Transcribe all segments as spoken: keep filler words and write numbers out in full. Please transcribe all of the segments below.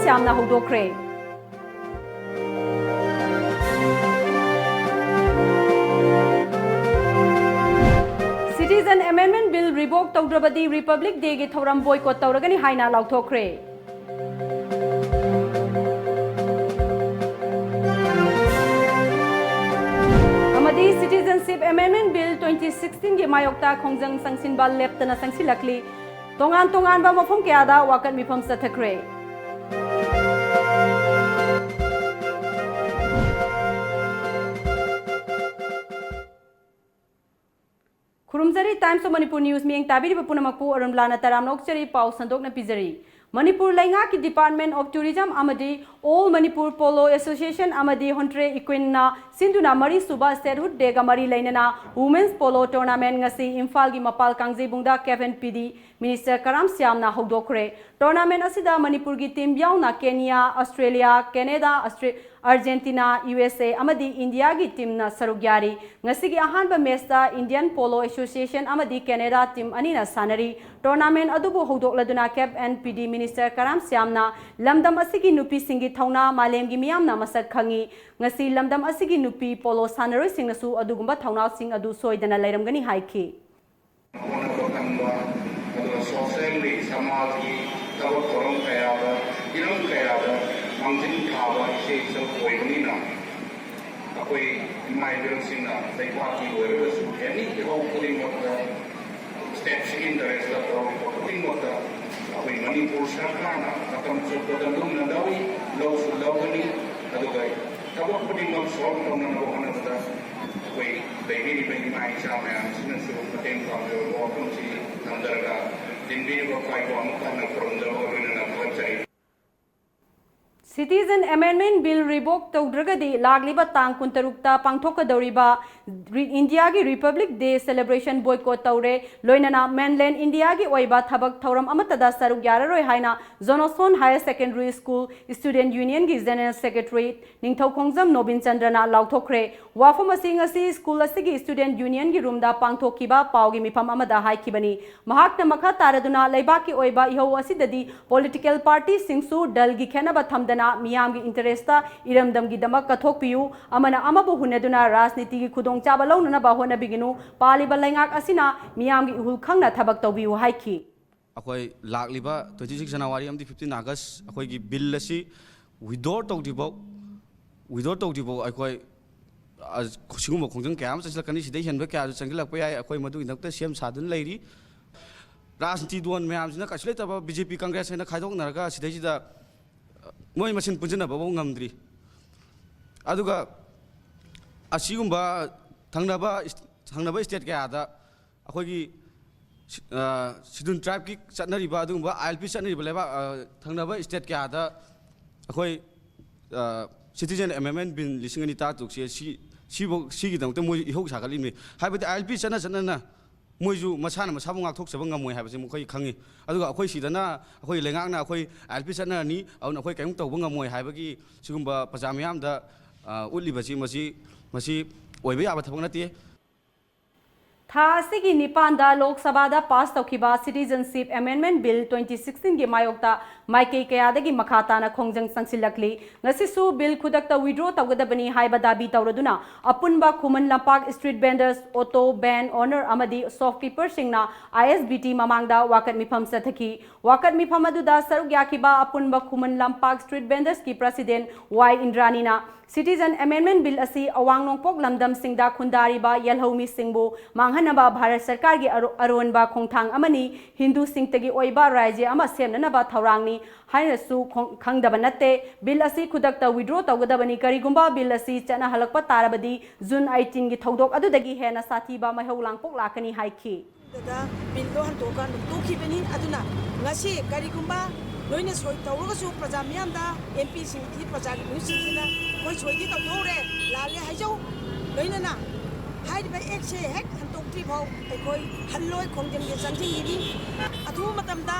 ꯁ꯭ꯌꯥꯝꯅ ꯍꯧꯗꯣꯛꯈ꯭ꯔꯦ꯫ Citizen Amendment Bill revoke ꯇꯧꯗ꯭ꯔꯕꯗꯤ Republic Day ꯒꯤ ꯊꯧꯔꯝ boycott ꯇꯧꯔꯒꯅꯤ ꯍꯥꯏꯅ ꯂꯥꯎꯊꯣꯛꯈ꯭ꯔꯦ꯫ ꯑꯃꯗꯤ Citizenship Amendment Bill twenty sixteen ꯒꯤ ꯃꯥꯌꯣꯛꯇ ꯈꯣꯡꯖꯪ ꯆꯪꯁꯤꯟꯕ ꯂꯦꯞꯇꯅ ꯆꯪꯁꯤꯜꯂꯛꯂꯤ꯫ ꯇꯣꯉꯥꯟ ꯇꯣꯉꯥꯟꯕ ꯃꯐꯝ ꯀꯌꯥꯗ ꯋꯥꯀꯠ ꯃꯤꯐꯝ ꯆꯠꯊꯈ꯭ꯔꯦ꯫ ꯈꯨꯔꯨꯝꯖꯔꯤ, Times of Manipur News ꯃꯤꯠꯌꯦꯡ ꯇꯥꯕꯤꯔꯤꯕ ꯄꯨꯝꯅꯃꯛꯄꯨ ꯑꯔꯨꯟꯂꯥꯅ ꯇꯔꯥꯝꯅ ꯑꯣꯛꯆꯔꯤ꯫ ꯄꯥꯎ ꯁꯟꯗꯣꯛꯅ ꯄꯤꯖꯔꯤ꯫ ꯃꯅꯤꯄꯨꯔ ꯂꯩꯉꯥꯛꯀꯤ Department of Tourism ꯑꯃꯗꯤ All Manipur Polo Association ꯑꯃꯗꯤ Huntre Equine ꯅ ꯁꯤꯟꯗꯨꯅ ꯃꯔꯤꯁꯨꯕ Statehood Day ꯒ ꯃꯔꯤ ꯂꯩꯅꯅ Women's Polo Tournament ꯉꯁꯤ ꯏꯝꯐꯥꯜꯒꯤ ꯃꯄꯥꯜ ꯀꯥꯡꯖꯩꯕꯨꯡꯗ CAF and P D Minister Karam ꯁ꯭ꯌꯥꯝꯅ ꯍꯧꯗꯣꯛꯈ꯭ꯔꯦ꯫ Tournament ꯑꯁꯤꯗ ꯃꯅꯤꯄꯨꯔꯒꯤ team ꯌꯥꯎꯅ ꯀꯦꯅꯤꯌꯥ, ꯑꯁꯇ꯭ꯔꯦꯂꯤꯌꯥ, ꯀꯦꯅꯦꯗꯥ, ꯑꯁꯇ꯭ꯔꯦ-, ꯑꯥꯔꯖꯦꯟꯇꯤꯅꯥ, ꯌꯨ ꯑꯦꯁ ꯑꯦ ꯑꯃꯗꯤ ꯏꯟꯗꯤꯌꯥꯒꯤ team ꯅ ꯁꯔꯨꯛ ꯌꯥꯔꯤ꯫ ꯉꯁꯤꯒꯤ ꯑꯍꯥꯟꯕ match ꯇ Indian Polo Association ꯑꯃꯗꯤ ꯀꯦꯅꯦꯗꯥ team ꯑꯅꯤꯅ ꯁꯥꯟꯅꯔꯤ꯫ Tournament ꯑꯗꯨꯕꯨ ꯍꯧꯗꯣꯛꯂꯗꯨꯅ ꯀꯦꯞ and P D Minister Karam ꯁ꯭ꯌꯥꯝꯅ ꯂꯝꯗꯝ ꯑꯁꯤꯒꯤ ꯅꯨꯄꯤꯁꯤꯡꯒꯤ ꯊꯧꯅꯥ ꯃꯥꯂꯦꯝꯒꯤ ꯃꯤꯌꯥꯝꯅ ꯃꯁꯛ ꯈꯪꯉꯤ꯫ ꯉꯁꯤ ꯂꯝꯗꯝ ꯑꯁꯤꯒꯤ ꯅꯨꯄꯤ polo ꯁꯥꯟꯅꯔꯣꯏꯁꯤꯡꯅꯁꯨ ꯑꯗꯨꯒꯨꯝꯕ ꯊꯧꯅꯥꯁꯤꯡ ꯑꯗꯨ ꯁꯣꯏꯗꯅ ꯂꯩꯔꯝꯒꯅꯤ ꯍꯥꯏꯈꯤ꯫ ꯍꯣꯠꯅꯕ ꯀꯟꯕ, ꯑꯗꯨꯒ socially, ꯁꯃꯥꯖꯒꯤ ꯊꯕꯛ ꯊꯧꯔꯝ ꯀꯌꯥꯗ, ꯍꯤꯔꯝ ꯀꯌꯥꯗ ꯃꯥꯡꯖꯤꯜ ꯊꯥꯕ ꯏꯆꯦ ꯏꯆꯜ ꯑꯣꯏꯕꯅꯤꯅ, ꯑꯩꯈꯣꯏ ꯏꯃꯥ ꯏꯕꯦꯜꯁꯤꯡꯅ ꯂꯩꯕꯥꯛꯀꯤ ꯑꯣꯏꯔꯒꯁꯨ any ꯏꯍꯧ ꯈꯨꯗꯤꯡꯃꯛꯇ, stateꯁꯤꯒꯤ interestꯇ ꯇꯧꯔꯤꯕ ꯈꯨꯗꯤꯡꯃꯛꯇ ꯑꯩꯈꯣꯏ ꯃꯅꯤꯄꯨꯔ ꯁꯔꯀꯥꯔꯅ ꯃꯇꯝ ꯆꯨꯞꯄꯗ ꯂꯨꯝꯅ ꯂꯧꯏ, ꯂꯧꯁꯨ ꯂꯧꯒꯅꯤ꯫ ꯑꯗꯨꯒ ꯊꯕꯛ ꯈꯨꯗꯤꯡꯃꯛ solve ꯇꯧꯅꯅꯕ ꯍꯣꯠꯅꯕꯗ ꯑꯩꯈꯣꯏ ꯂꯩꯕꯤꯔꯤꯕ ꯏꯃꯥ ꯏꯆꯥ ꯃꯌꯥꯝꯁꯤꯅꯁꯨ ꯃꯇꯦꯡ ꯄꯥꯡꯕꯤꯔꯕ ꯋꯥꯐꯝꯁꯤ ꯊꯝꯖꯔꯒ, ꯇꯤꯟꯕꯤꯔꯤꯕ ꯈ꯭ꯋꯥꯏꯕꯨ ꯑꯃꯨꯛ ꯍꯟꯅ ꯈꯨꯔꯨꯝꯖꯕ ꯂꯣꯏꯅꯅ ꯊꯥꯒꯠꯆꯔꯤ꯫ Citizen Amendment Bill revoke ꯇꯧꯗ꯭ꯔꯒꯗꯤ ꯂꯥꯛꯂꯤꯕ ꯇꯥꯡ ꯀꯨꯟꯇꯔꯨꯛꯇ ꯄꯥꯡꯊꯣꯛꯀꯗꯧꯔꯤꯕ ꯔꯤ- ꯏꯟꯗꯤꯌꯥꯒꯤ ꯔꯤꯄꯕ꯭ꯂꯤꯛ ꯗꯦ ꯁꯦꯂꯦꯕ꯭ꯔꯦꯁꯟ ꯕꯣꯏꯀꯣꯠ ꯇꯧꯔꯦ꯫ ꯂꯣꯏꯅꯅ ꯃꯦꯟꯂꯦꯟ ꯏꯟꯗꯤꯌꯥꯒꯤ ꯑꯣꯏꯕ ꯊꯕꯛ ꯊꯧꯔꯝ ꯑꯃꯠꯇꯗ ꯁꯔꯨꯛ ꯌꯥꯔꯔꯣꯏ ꯍꯥꯏꯅ ꯖꯣꯅꯣꯁꯣꯟ ꯍꯥꯌꯔ ꯁꯦꯀꯦꯟꯗꯔꯤ ꯁ꯭ꯀꯨꯜ ꯁ꯭ꯇꯨꯗꯦꯟꯠ ꯌꯨꯅꯤꯌꯟꯒꯤ ꯖꯦꯅꯔꯦꯜ ꯁꯦꯀ꯭ꯔꯦꯇꯔꯤ ꯅꯤꯡꯊꯧꯈꯣꯡꯖꯝ ꯅꯣꯕꯤꯟ ꯆꯟꯗ꯭ꯔꯅ ꯂꯥꯎꯊꯣꯛꯈ꯭ꯔꯦ꯫ ꯋꯥꯐꯝ ꯑꯁꯤ ꯉꯁꯤ ꯁ꯭ꯀꯨꯜ ꯑꯁꯤꯒꯤ ꯁ꯭ꯇꯨꯗꯦꯟꯠ ꯌꯨꯅꯤꯌꯟꯒꯤ ꯔꯨꯝꯗ ꯄꯥꯡꯊꯣꯛꯈꯤꯕ ꯄꯥꯎꯒꯤ ꯃꯤꯐꯝ ꯑꯃꯗ ꯍꯥꯏꯈꯤꯕꯅꯤ꯫ ꯃꯍꯥꯛꯅ ꯃꯈꯥ ꯇꯥꯔꯗꯨꯅ ꯂꯩꯕꯥꯛꯀꯤ ꯑꯣꯏꯕ ꯏꯍꯧ ꯑꯁꯤꯗꯗꯤ ꯄꯣꯂꯤꯇꯤꯀꯦꯜ ꯄꯥꯔꯇꯤꯁꯤꯡꯁꯨ ꯗꯜꯒꯤ ꯈꯦꯠꯅꯕ ꯊꯝꯗꯅ ꯃꯤꯌꯥꯝꯒꯤ ꯏꯟꯇꯔꯦꯁꯇ ꯏꯔꯝꯗꯝꯒꯤꯗꯃꯛ ꯀꯠꯊꯣꯛꯄꯤꯌꯨ, ꯑꯃꯅ ꯑꯃꯕꯨ ꯍꯨꯟꯅꯗꯨꯅ ꯔꯥꯖꯅꯤꯇꯤꯒꯤ ꯈꯨꯗꯣꯡꯆꯥꯕ ꯂꯧꯅꯅꯕ ꯍꯣꯠꯅꯕꯤꯒꯅꯨ, ꯄꯥꯜꯂꯤꯕ ꯂꯩꯉꯥꯛ ꯑꯁꯤꯅ ꯃꯤꯌꯥꯝꯒꯤ ꯏꯍꯨꯜ ꯈꯪꯅ ꯊꯕꯛ ꯇꯧꯕꯤꯌꯨ ꯍꯥꯏꯈꯤ꯫ ꯑꯩꯈꯣꯏ ꯂꯥꯛꯂꯤꯕ twenty six January ꯑꯃꯗꯤ fifteen August ꯑꯩꯈꯣꯏꯒꯤ ꯕꯤꯜ ꯑꯁꯤ ꯋꯤꯗ꯭ꯔꯣ ꯇꯧꯗ꯭ꯔꯤꯐꯥꯎ ꯋꯤꯗ꯭ꯔꯣ ꯇꯧꯗ꯭ꯔꯤꯐꯥꯎ ꯑꯩꯈꯣꯏ ꯑ, ꯁꯤꯒꯨꯝꯕ ꯈꯣꯡꯖꯪ ꯀꯌꯥ ꯑꯃ ꯆꯪꯁꯤꯜꯂꯛꯀꯅꯤ꯫ ꯁꯤꯗꯩ ꯍꯦꯟꯕ ꯀꯌꯥꯁꯨ ꯆꯪꯁꯤꯜꯂꯛꯄ ꯌꯥꯏ꯫ ꯑꯩꯈꯣꯏ ꯃꯗꯨꯒꯤꯗꯃꯛꯇ ꯁꯦꯝ ꯁꯥꯗꯨꯅ ꯂꯩꯔꯤ꯫ ꯔꯥꯖꯅꯤꯇꯤ ꯗꯣꯟ ꯃꯌꯥꯝꯁꯤꯅ ꯀꯩꯁꯨ ꯂꯩꯇꯕ ꯕꯤ ꯖꯦ ꯄꯤ ꯀꯪꯒ꯭ꯔꯦꯁ ꯍꯥꯏꯅ ꯈꯥꯏꯗꯣꯛꯅꯔꯒ ꯁꯤꯗꯩꯁꯤꯗ ꯃꯣꯏ ꯃꯁꯦꯟ ꯄꯨꯟꯁꯤꯟꯅꯕꯐꯥꯎ ꯉꯝꯗ꯭ꯔꯤ꯫ ꯑꯗꯨꯒ ꯑꯁꯤꯒꯨꯝꯕ ꯊꯪꯅꯕ ꯏꯁ- ꯊꯪꯅꯕ ꯁ꯭ꯇꯦꯠ ꯀꯌꯥꯗ ꯑꯩꯈꯣꯏꯒꯤ ꯁꯤ- ꯑ, ꯁꯤꯗꯨꯜ ꯇ꯭ꯔꯥꯏꯕꯀꯤ ꯆꯠꯅꯔꯤꯕ ꯑꯗꯨꯒꯨꯝꯕ ꯑꯥꯏ ꯑꯦꯜ ꯄꯤ ꯆꯠꯅꯔꯤꯕ ꯂꯩꯕꯥꯛ ꯑ, ꯊꯪꯅꯕ ꯁ꯭ꯇꯦꯠ ꯀꯌꯥꯗ ꯑꯩꯈꯣꯏ ꯁꯤꯇꯤꯖꯦꯟ ꯑꯦꯃꯦꯟꯃꯦꯟ ꯕꯤꯜ ꯂꯤꯁꯤꯡ ꯑꯅꯤ ꯇꯔꯥꯇꯔꯨꯛꯁꯦ ꯁꯤ ꯁꯤꯐꯧ ꯁꯤꯒꯤꯗꯃꯛꯇ ꯃꯣꯏ ꯏꯍꯧ ꯁꯥꯒꯠꯂꯤꯕꯅꯤ꯫ ꯍꯥꯏꯕꯗꯤ ꯑꯥꯏ ꯑꯦꯜ ꯄꯤ ꯆꯠꯅ ꯆꯠꯅꯅ ꯃꯣꯏꯁꯨ ꯃꯁꯥꯅ ꯃꯁꯥꯕꯨ ꯉꯥꯛꯊꯣꯛꯆꯕ ꯉꯝꯃꯣꯏ ꯍꯥꯏꯕꯁꯤ ꯃꯈꯣꯏ ꯈꯪꯉꯤ꯫ ꯑꯗꯨꯒ ꯑꯩꯈꯣꯏ ꯁꯤꯗꯅ ꯑꯩꯈꯣꯏ ꯂꯩꯉꯥꯛꯅ ꯑꯩꯈꯣꯏ ꯑꯥꯏ ꯑꯦꯜ ꯄꯤ ꯆꯠꯅꯔꯅꯤ, ꯑꯗꯨꯅ ꯑꯩꯈꯣꯏ ꯀꯔꯤꯝ ꯇꯧꯕ ꯉꯝꯃꯣꯏ ꯍꯥꯏꯕꯒꯤ ꯁꯤꯒꯨꯝꯕ ꯄ꯭ꯔꯖꯥ ꯃꯤꯌꯥꯝꯗ ꯑ, ꯎꯠꯂꯤꯕꯁꯤ ꯃꯁꯤ ꯃꯁꯤ ꯑꯣꯏꯕ ꯌꯥꯕ ꯊꯕꯛ ꯅꯠꯇꯦ꯫ ꯊꯥ ꯑꯁꯤꯒꯤ ꯅꯤꯄꯥꯟꯗ ꯂꯣꯛ ꯁꯚꯥꯗ ꯄꯥꯁ ꯇꯧꯈꯤꯕ ꯁꯤꯇꯤꯖꯟꯁꯤꯞ ꯑꯦꯃꯦꯟꯃꯦꯟ ꯕꯤꯜ twenty sixteen ꯒꯤ ꯃꯥꯌꯣꯛꯇ ꯃꯥꯏꯀꯩ ꯀꯌꯥꯗꯒꯤ ꯃꯈꯥ ꯇꯥꯅ ꯈꯣꯡꯖꯪ ꯆꯪꯁꯤꯜꯂꯛꯂꯤ꯫ ꯉꯁꯤꯁꯨ ꯕꯤꯜ ꯈꯨꯗꯛꯇ ꯋꯤꯗ꯭ꯔꯣ ꯇꯧꯒꯗꯕꯅꯤ ꯍꯥꯏꯕ ꯗꯥꯕꯤ ꯇꯧꯔꯗꯨꯅ ꯑꯄꯨꯟꯕ Khuman Lampak street vendors, auto, van honour ꯑꯃꯗꯤ ꯁꯣꯞꯀꯤꯄꯔꯁꯤꯡꯅ ꯑꯥꯏ ꯑꯦꯁ ꯕꯤ ꯇꯤ ꯃꯃꯥꯡꯗ ꯋꯥꯀꯠ ꯃꯤꯐꯝ ꯆꯠꯊꯈꯤ꯫ ꯋꯥꯀꯠ ꯃꯤꯐꯝ ꯑꯗꯨꯗ ꯁꯔꯨꯛ ꯌꯥꯈꯤꯕ ꯑꯄꯨꯟꯕ ꯈꯨꯃꯟ ꯂꯝꯄꯥꯛ ꯁ꯭ꯇ꯭ꯔꯤꯠ ꯚꯦꯟꯗꯔꯁꯀꯤ ꯄ꯭ꯔꯁꯤꯗꯦꯟꯠ ꯋꯥꯏ ꯏꯟꯗ꯭ꯔꯥꯅꯤꯅ ꯁꯤꯇꯤꯖꯟ ꯑꯦꯃꯦꯟꯃꯦꯟ ꯕꯤꯜ ꯑꯁꯤ ꯑꯋꯥꯡ ꯅꯣꯡꯄꯣꯛ ꯂꯝꯗꯝꯁꯤꯡꯗ ꯈꯨꯟꯗꯥꯔꯤꯕ ꯌꯦꯜꯍꯧꯃꯤꯁꯤꯡꯕꯨ ꯃꯥꯡꯍꯟꯅꯕ ꯚꯥꯔꯠ ꯁꯔꯀꯥꯔꯒꯤ ꯑꯔꯣ- ꯑꯔꯣꯟꯕ ꯈꯣꯡꯊꯥꯡ ꯑꯃꯅꯤ, ꯍꯤꯟꯗꯨꯁꯤꯡꯇꯒꯤ ꯑꯣꯏꯕ ꯔꯥꯖ꯭ꯌ ꯑꯃ ꯁꯦꯝꯅꯅꯕ ꯊꯧꯔꯥꯡꯅꯤ ꯍꯥꯏꯅꯁꯨ ꯈꯣꯡ- ꯈꯪꯗꯕ ꯅꯠꯇꯦ꯫ ꯕꯤꯜ ꯑꯁꯤ ꯈꯨꯗꯛꯇ ꯋꯤꯗ꯭ꯔꯣ ꯇꯧꯒꯗꯕꯅꯤ, ꯀꯔꯤꯒꯨꯝꯕ ꯕꯤꯜ ꯑꯁꯤ ꯆꯠꯅꯍꯜꯂꯛꯄ ꯇꯥꯔꯕꯗꯤ ꯖꯨꯟ eighteenꯒꯤ ꯊꯧꯗꯣꯛ ꯑꯗꯨꯗꯒꯤ ꯍꯦꯟꯅ ꯁꯥꯊꯤꯕ ꯃꯥꯏꯍꯧ ꯂꯥꯡꯄꯣꯛ ꯂꯥꯛꯀꯅꯤ ꯍꯥꯏꯈꯤ꯫ ꯗ ꯕꯤꯜꯗꯣ ꯍꯟꯗꯣꯛꯑꯀꯥꯟꯗ ꯇꯣꯛꯈꯤꯕꯅꯤ꯫ ꯑꯗꯨꯅ ꯉꯁꯤ ꯀꯔꯤꯒꯨꯝꯕ ꯅꯣꯏꯅ ꯁꯣꯏ ꯇꯧꯔꯒꯁꯨ ꯄ꯭ꯔꯖꯥ ꯃꯤꯌꯥꯝꯗ, ꯑꯦꯝ ꯄꯤꯁꯤꯡꯗꯤ, ꯄ꯭ꯔꯖꯥꯒꯤ ꯃꯤꯍꯨꯠꯁꯤꯡꯁꯤꯗ ꯑꯩꯈꯣꯏ ꯁꯣꯏꯗꯤ ꯇꯧꯊꯣꯛꯎꯔꯦ, ꯂꯥꯜꯂꯦ ꯍꯥꯏꯖꯧ꯫ ꯂꯣꯏꯅꯅ ꯍꯥꯏꯔꯤꯕ ꯑꯦꯛꯁꯦ ꯍꯦꯛ ꯍꯟꯗꯣꯛꯇ꯭ꯔꯤ ꯐꯥꯎ ꯑꯩꯈꯣꯏ ꯍꯜꯂꯣꯏ, ꯈꯣꯡꯖꯪꯁꯦ ꯆꯪꯁꯤꯟꯈꯤꯅꯤ꯫ ꯑꯊꯨꯕ ꯃꯇꯝꯗ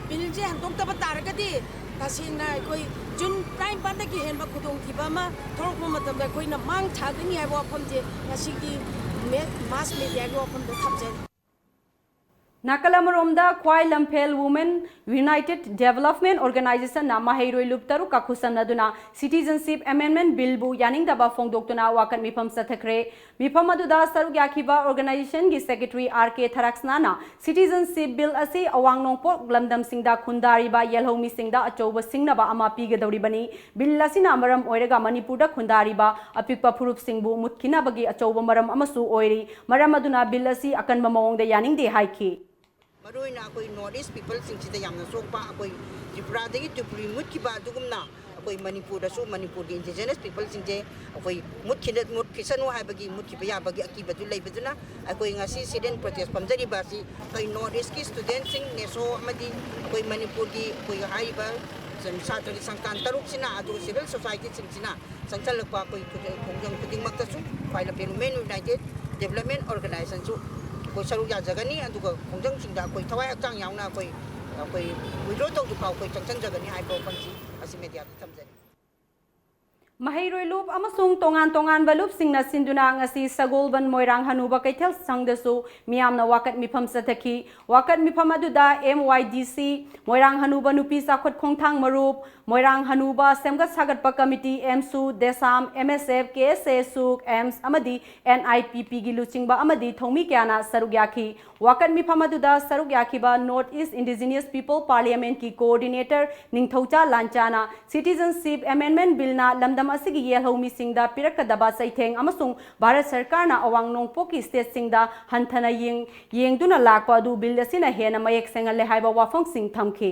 ꯕꯤꯜꯁꯦ ꯍꯟꯗꯣꯛꯇꯕ ꯇꯥꯔꯒꯗꯤ ꯇꯁꯦꯡꯅ ꯑꯩꯈꯣꯏ ꯖꯨꯟ ꯇꯔꯥꯅꯤꯄꯥꯟꯗꯒꯤ ꯍꯦꯟꯕ ꯈꯨꯗꯣꯡꯊꯤꯕ ꯑꯃ ꯊꯣꯛꯂꯛꯄ ꯃꯇꯝꯗ ꯑꯩꯈꯣꯏꯅ ꯃꯥꯡ ꯊꯥꯒꯅꯤ ꯍꯥꯏꯕ ꯋꯥꯐꯝꯁꯦ ꯉꯁꯤꯒꯤ ꯃꯦ-, ꯃꯥꯁ ꯃꯦꯗꯤꯌꯥꯒꯤ ꯋꯥꯐꯝꯗ ꯊꯝꯖꯔꯤ꯫ ꯅꯥꯀꯜ ꯑꯃꯔꯣꯝꯗ, ꯈ꯭ꯋꯥꯏ ꯂꯝꯐꯦꯜ Women United Development Organizationꯅ ꯃꯍꯩꯔꯣꯏ ꯂꯨꯞ ꯇꯔꯨꯛꯀ ꯈꯨꯠꯁꯝꯅꯗꯨꯅ Citizenship Amendment Billꯕꯨ ꯌꯥꯅꯤꯡꯗꯕ ꯐꯣꯡꯗꯣꯛꯇꯨꯅ ꯋꯥꯀꯠ ꯃꯤꯐꯝ ꯆꯠꯊꯈ꯭ꯔꯦ꯫ ꯃꯤꯐꯝ ꯑꯗꯨꯗ ꯁꯔꯨꯛ ꯌꯥꯈꯤꯕ organizationꯒꯤ secretary R K ꯊꯔꯥꯛꯁꯅꯥꯅ Citizenship Bill ꯑꯁꯤ ꯑꯋꯥꯡ ꯅꯣꯡꯄꯣꯛ ꯂꯝꯗꯝꯁꯤꯡꯗ ꯈꯨꯟꯗꯥꯔꯤꯕ ꯌꯦꯜꯍꯧꯃꯤꯁꯤꯡꯗ ꯑꯆꯧꯕ ꯁꯤꯡꯅꯕ ꯑꯃ ꯄꯤꯒꯗꯧꯔꯤꯕꯅꯤ꯫ Bill ꯑꯁꯤꯅ ꯃꯔꯝ ꯑꯣꯏꯔꯒ ꯃꯅꯤꯄꯨꯔꯗ ꯈꯨꯟꯗꯥꯔꯤꯕ ꯑꯄꯤꯛꯄ ꯐꯨꯔꯨꯞꯁꯤꯡꯕꯨ ꯃꯨꯠꯈꯤꯅꯕꯒꯤ ꯑꯆꯧꯕ ꯃꯔꯝ ꯑꯃꯁꯨ ꯑꯣꯏꯔꯤ꯫ ꯃꯔꯝ ꯑꯗꯨꯅ Bill ꯑꯁꯤ ꯑꯀꯟꯕ ꯃꯑꯣꯡꯗ ꯌꯥꯅꯤꯡꯗꯦ ꯍꯥꯏꯈꯤ꯫ ꯃꯔꯨꯑꯣꯏꯅ ꯑꯩꯈꯣꯏ North East peopleꯁꯤꯡꯁꯤꯗ ꯌꯥꯝꯅ ꯁꯣꯛꯄ, ꯑꯩꯈꯣꯏ ꯇ꯭ꯔꯤꯄꯨꯔꯥꯗꯒꯤ ꯇ꯭ꯔꯤꯄꯨꯔꯤ ꯃꯨꯠꯈꯤꯕ ꯑꯗꯨꯒꯨꯝꯅ ꯑꯩꯈꯣꯏ ꯃꯅꯤꯄꯨꯔꯗꯁꯨ ꯃꯅꯤꯄꯨꯔꯒꯤ indigenous peopleꯁꯤꯡꯁꯦ ꯑꯩꯈꯣꯏ ꯃꯨꯠꯈꯤꯅ-, ꯃꯨꯠꯈꯤꯁꯅꯨ ꯍꯥꯏꯕꯒꯤ, ꯃꯨꯠꯈꯤꯕ ꯌꯥꯕꯒꯤ ꯑꯀꯤꯕꯗꯨ ꯂꯩꯕꯗꯨꯅ ꯑꯩꯈꯣꯏ ꯉꯁꯤ sit-in protest ꯐꯝꯖꯔꯤꯕ ꯑꯁꯤ ꯑꯩꯈꯣꯏ North Eastꯀꯤ studentꯁꯤꯡ, NESO ꯑꯃꯗꯤ ꯑꯩꯈꯣꯏ ꯃꯅꯤꯄꯨꯔꯒꯤ ꯑꯩꯈꯣꯏ ꯍꯥꯏꯔꯤꯕ ꯁꯥꯇ꯭ꯔꯒꯤ ꯁꯪꯁꯊꯥꯟ ꯇꯔꯨꯛꯁꯤꯅ ꯑꯗꯨꯒ civil societyꯁꯤꯡꯁꯤꯅ ꯆꯪꯁꯤꯜꯂꯛꯄ ꯑꯩꯈꯣꯏ ꯈꯨꯗ-, ꯈꯣꯡꯖꯪ ꯈꯨꯗꯤꯡꯃꯛꯇꯁꯨ ꯈ꯭ꯋꯥꯏ ꯂꯝꯐꯦꯜ Women United Development Organizationꯁꯨ ꯑꯩꯈꯣꯏ ꯁꯔꯨꯛ ꯌꯥꯖꯒꯅꯤ꯫ ꯑꯗꯨꯒ ꯈꯣꯡꯖꯪꯁꯤꯡꯗ ꯑꯩꯈꯣꯏ ꯊꯋꯥꯏ ꯍꯛꯆꯥꯡ ꯌꯥꯎꯅ ꯑꯩꯈꯣꯏ, ꯑꯩꯈꯣꯏ withdraw ꯇꯧꯗ꯭ꯔꯤꯐꯥꯎ ꯑꯩꯈꯣꯏ ꯆꯪꯁꯤꯟꯖꯒꯅꯤ ꯍꯥꯏꯕ ꯋꯥꯐꯝꯁꯤ ꯑꯁꯤ ꯃꯦꯗꯤꯌꯥꯗ ꯊꯝꯖꯔꯤ꯫ ꯃꯍꯩꯔꯣꯏ ꯂꯨꯞ ꯑꯃꯁꯨꯡ ꯇꯣꯉꯥꯟ ꯇꯣꯉꯥꯟꯕ ꯂꯨꯞꯁꯤꯡꯅ ꯁꯤꯟꯗꯨꯅ ꯉꯁꯤ ꯁꯒꯣꯜꯕꯟ ꯃꯣꯏꯔꯥꯡ ꯍꯅꯨꯕ ꯀꯩꯊꯦꯜ ꯁꯪꯗꯁꯨ ꯃꯤꯌꯥꯝꯅ ꯋꯥꯀꯠ ꯃꯤꯐꯝ ꯆꯠꯊꯈꯤ꯫ ꯋꯥꯀꯠ ꯃꯤꯐꯝ ꯑꯗꯨꯗ M Y D C, ꯃꯣꯏꯔꯥꯡ ꯍꯅꯨꯕ ꯅꯨꯄꯤ ꯆꯥꯎꯈꯠ ꯈꯣꯡꯊꯥꯡ ꯃꯔꯨꯞ, ꯃꯣꯏꯔꯥꯡ ꯍꯅꯨꯕ ꯁꯦꯝꯒꯠ ꯁꯥꯒꯠꯄ committee, AMSU, DESAM, M S F, K S A, ꯁꯨꯛ, AMS ꯑꯃꯗꯤ N I P Pꯒꯤ ꯂꯨꯆꯤꯡꯕ ꯑꯃꯗꯤ ꯊꯧꯃꯤ ꯀꯌꯥꯅ ꯁꯔꯨꯛ ꯌꯥꯈꯤ꯫ ꯋꯥꯀꯠ ꯃꯤꯐꯝ ꯑꯗꯨꯗ ꯁꯔꯨꯛ ꯌꯥꯈꯤꯕ North East Indigenous People Parliamentꯀꯤ coordinator ꯅꯤꯡꯊꯧꯖꯥ ꯂꯥꯟꯆꯥꯅ Citizenship Amendment Billꯅ ꯂꯝꯗꯝ ꯑꯁꯤꯒꯤ ꯌꯦꯜꯍꯧꯃꯤꯁꯤꯡꯗ ꯄꯤꯔꯛꯀꯗꯕ ꯆꯩꯊꯦꯡ ꯑꯃꯁꯨꯡ ꯚꯥꯔꯠ ꯁꯔꯀꯥꯔꯅ ꯑꯋꯥꯡ ꯅꯣꯡꯄꯣꯛꯀꯤ stateꯁꯤꯡꯗ ꯍꯟꯊꯅ ꯌꯦꯡ-, ꯌꯦꯡꯗꯨꯅ ꯂꯥꯛꯄ ꯑꯗꯨ bill ꯑꯁꯤꯅ ꯍꯦꯟꯅ ꯃꯌꯦꯛ ꯁꯦꯡꯍꯜꯂꯦ ꯍꯥꯏꯕ ꯋꯥꯐꯝꯁꯤꯡ ꯊꯝꯈꯤ꯫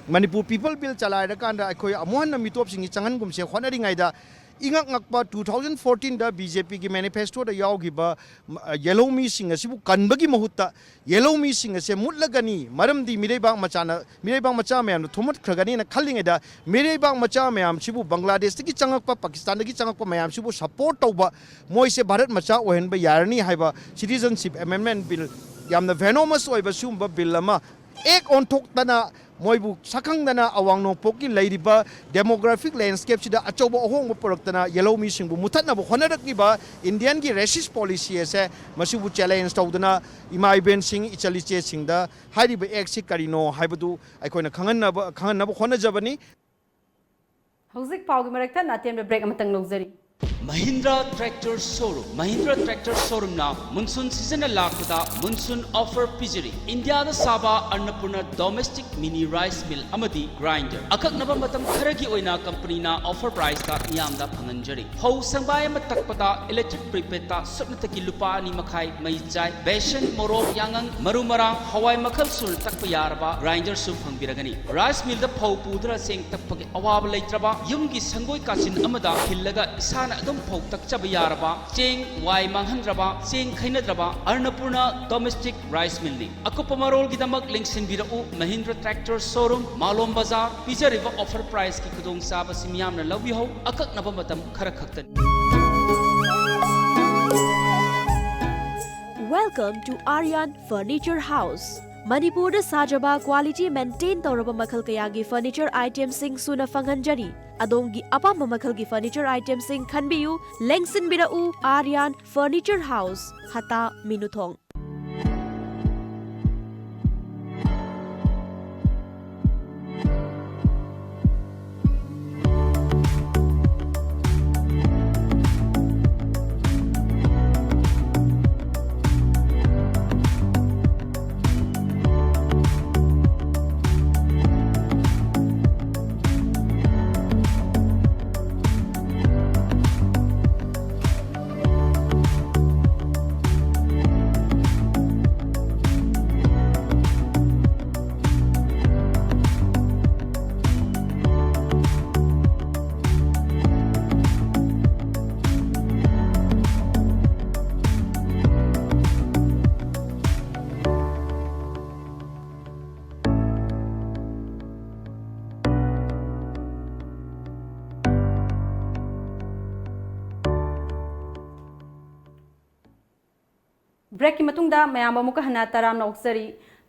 ꯃꯅꯤꯄꯨꯔ People Bill ꯆꯂꯥꯏꯔꯀꯥꯟꯗ ꯑꯩꯈꯣꯏ ꯑꯃꯨꯛ ꯍꯟꯅ ꯃꯤꯇꯣꯞꯁꯤꯡꯁꯤ ꯆꯪꯍꯟꯒꯨꯝꯁꯦ ꯍꯣꯠꯅꯔꯤꯉꯩꯗ ꯏꯉꯛ ꯉꯛꯄ, two thousand fourteen ꯗ BJP ꯒꯤ manifesto ꯗ ꯌꯥꯎꯈꯤꯕ, ꯃ-, ꯌꯦꯜꯍꯧꯃꯤꯁꯤꯡ ꯑꯁꯤꯕꯨ ꯀꯟꯕꯒꯤ ꯃꯍꯨꯠꯇ ꯌꯦꯜꯍꯧꯃꯤꯁꯤꯡ ꯑꯁꯦ ꯃꯨꯠꯂꯒꯅꯤ, ꯃꯔꯝꯗꯤ ꯃꯤꯔꯩꯕꯥꯛ ꯃꯆꯥꯅ, ꯃꯤꯔꯩꯕꯥꯛ ꯃꯆꯥ ꯃꯌꯥꯝꯅ ꯊꯨꯝꯃꯠꯈ꯭ꯔꯒꯅꯤꯅ ꯈꯜꯂꯤꯉꯩꯗ, ꯃꯤꯔꯩꯕꯥꯛ ꯃꯆꯥ ꯃꯌꯥꯝꯁꯤꯕꯨ, ꯕꯪꯒ꯭ꯂꯥꯗꯦꯁꯇꯒꯤ ꯆꯪꯉꯛꯄ, ꯄꯥꯀꯤꯁꯇꯥꯟꯗꯒꯤ ꯆꯪꯉꯛꯄ ꯃꯌꯥꯝꯁꯤꯕꯨ support ꯇꯧꯕ, ꯃꯣꯏꯁꯦ ꯚꯥꯔꯠ ꯃꯆꯥ ꯑꯣꯏꯍꯟꯕ ꯌꯥꯔꯅꯤ ꯍꯥꯏꯕ citizenship amendment bill, ꯌꯥꯝꯅ venomous ꯑꯣꯏꯕ ꯁꯤꯒꯨꯝꯕ bill ꯑꯃ ꯑꯦꯛ ꯑꯣꯟꯊꯣꯛꯇꯅ, ꯃꯣꯏꯕꯨ ꯁꯛꯈꯪꯗꯅ ꯑꯋꯥꯡ ꯅꯣꯡꯄꯣꯛꯀꯤ ꯂꯩꯔꯤꯕ demographic landscape ꯁꯤꯗ ꯑꯆꯧꯕ ꯑꯍꯣꯡꯕ ꯄꯨꯔꯛꯇꯅ ꯌꯦꯜꯍꯧꯃꯤꯁꯤꯡꯕꯨ ꯃꯨꯊꯠꯅꯕ ꯍꯣꯠꯅꯔꯛꯂꯤꯕ India ꯒꯤ racist policy ꯑꯁꯦ, ꯃꯁꯤꯕꯨ challenge ꯇꯧꯗꯨꯅ ꯏꯃꯥ ꯏꯕꯦꯟꯁꯤꯡ, ꯏꯆꯜ ꯏꯆꯦꯁꯤꯡꯗ ꯍꯥꯏꯔꯤꯕ act ꯁꯤ ꯀꯔꯤꯅꯣ ꯍꯥꯏꯕꯗꯨ ꯑꯩꯈꯣꯏꯅ ꯈꯪꯍꯟꯅꯕ, ꯈꯪꯍꯟꯅꯕ ꯍꯣꯠꯅꯖꯕꯅꯤ꯫ ꯍꯧꯖꯤꯛ ꯄꯥꯎꯒꯤ ꯃꯔꯛ ꯊꯠꯅ ꯑꯇꯦꯟꯕ break ꯑꯃꯇꯪ ꯂꯧꯖꯔꯤ꯫ Mahindra Tractor Showroom, Mahindra Tractor Showroom ꯅ monsoon season ꯅ ꯂꯥꯛꯄꯗ monsoon offer ꯄꯤꯖꯔꯤ꯫ ꯏꯟꯗꯤꯌꯥꯗ ꯁꯥꯕ ꯑꯟꯅꯄꯨꯔꯅ domestic mini rice mill ꯑꯃꯗꯤ grinder ꯑꯀꯛꯅꯕ ꯃꯇꯝ ꯈꯔꯒꯤ ꯑꯣꯏꯅ company ꯅ offer price ꯇ ꯃꯤꯌꯥꯝꯗ ꯐꯪꯍꯟꯖꯔꯤ꯫ ꯐꯧ ꯁꯪꯕꯥꯏ ꯑꯃ ꯇꯛꯄꯗ electric prepaid ꯇ ꯁꯨꯞꯅꯇꯒꯤ ꯂꯨꯄꯥ ꯑꯅꯤ ꯃꯈꯥꯏ ꯃꯩ ꯆꯥꯏ꯫ ꯕꯦꯁꯟ, ꯃꯣꯔꯣꯛ, ꯌꯥꯉꯪ, ꯃꯔꯨ ꯃꯔꯥꯡ, ꯍꯋꯥꯏ ꯃꯈꯜ ꯁꯨꯅ ꯇꯛꯄ ꯌꯥꯔꯕ grinder ꯁꯨ ꯐꯪꯕꯤꯔꯒꯅꯤ꯫ Rice mill ꯗ ꯐꯧ ꯄꯨꯗꯨꯅ ꯆꯦꯡ ꯇꯛꯄꯒꯤ ꯑꯋꯥꯕ ꯂꯩꯇ꯭ꯔꯕ, ꯌꯨꯝꯒꯤ ꯁꯪꯒꯣꯏ ꯀꯥꯆꯤꯟ ꯑꯃꯗ ꯈꯤꯜꯂꯒ ꯏꯁꯥꯅ ꯑꯗꯨꯝ ꯐꯧ ꯇꯛꯆꯕ ꯌꯥꯔꯕ, ꯆꯦꯡ ꯋꯥꯏ ꯃꯥꯡꯍꯟꯗ꯭ꯔꯕ, ꯆꯦꯡ ꯈꯩꯅꯗ꯭ꯔꯕ ꯑꯟꯅꯄꯨꯔꯅ domestic rice mill ꯅꯤ꯫ ꯑꯀꯨꯞꯄ ꯃꯔꯣꯜꯒꯤꯗꯃꯛ ꯂꯦꯡꯁꯤꯟꯕꯤꯔꯛꯎ Mahindra Tractor Showroom, ꯃꯥꯂꯣꯝ ꯕꯖꯥꯔ꯫ ꯄꯤꯖꯔꯤꯕ offer price ꯀꯤ ꯈꯨꯗꯣꯡꯆꯥꯕꯁꯤ ꯃꯤꯌꯥꯝꯅ ꯂꯧꯕꯤꯍꯧ꯫ ꯑꯀꯛꯅꯕ ꯃꯇꯝ ꯈꯔ ꯈꯛꯇꯅꯤ꯫ Welcome to Aryan Furniture House. ꯃꯅꯤꯄꯨꯔꯗ ꯁꯥꯖꯕ quality maintain ꯇꯧꯔꯕ ꯃꯈꯜ ꯀꯌꯥꯒꯤ furniture item ꯁꯤꯡ ꯁꯨꯅ ꯐꯪꯍꯟꯖꯔꯤ꯫ ꯑꯗꯣꯝꯒꯤ ꯑꯄꯥꯝꯕ ꯃꯈꯜꯒꯤ furniture item ꯁꯤꯡ ꯈꯟꯕꯤꯌꯨ, ꯂꯦꯡꯁꯤꯟꯕꯤꯔꯛꯎ Aryan Furniture House, ꯍꯇꯥ, ꯃꯤꯅꯨꯊꯣꯡ꯫ ꯕ꯭ꯔꯦꯛꯀꯤ ꯃꯇꯨꯡꯗ ꯃꯌꯥꯝ ꯑꯃꯨꯛꯀ ꯍꯟꯅ ꯇꯔꯥꯝꯅ ꯑꯣꯛꯆꯔꯤ꯫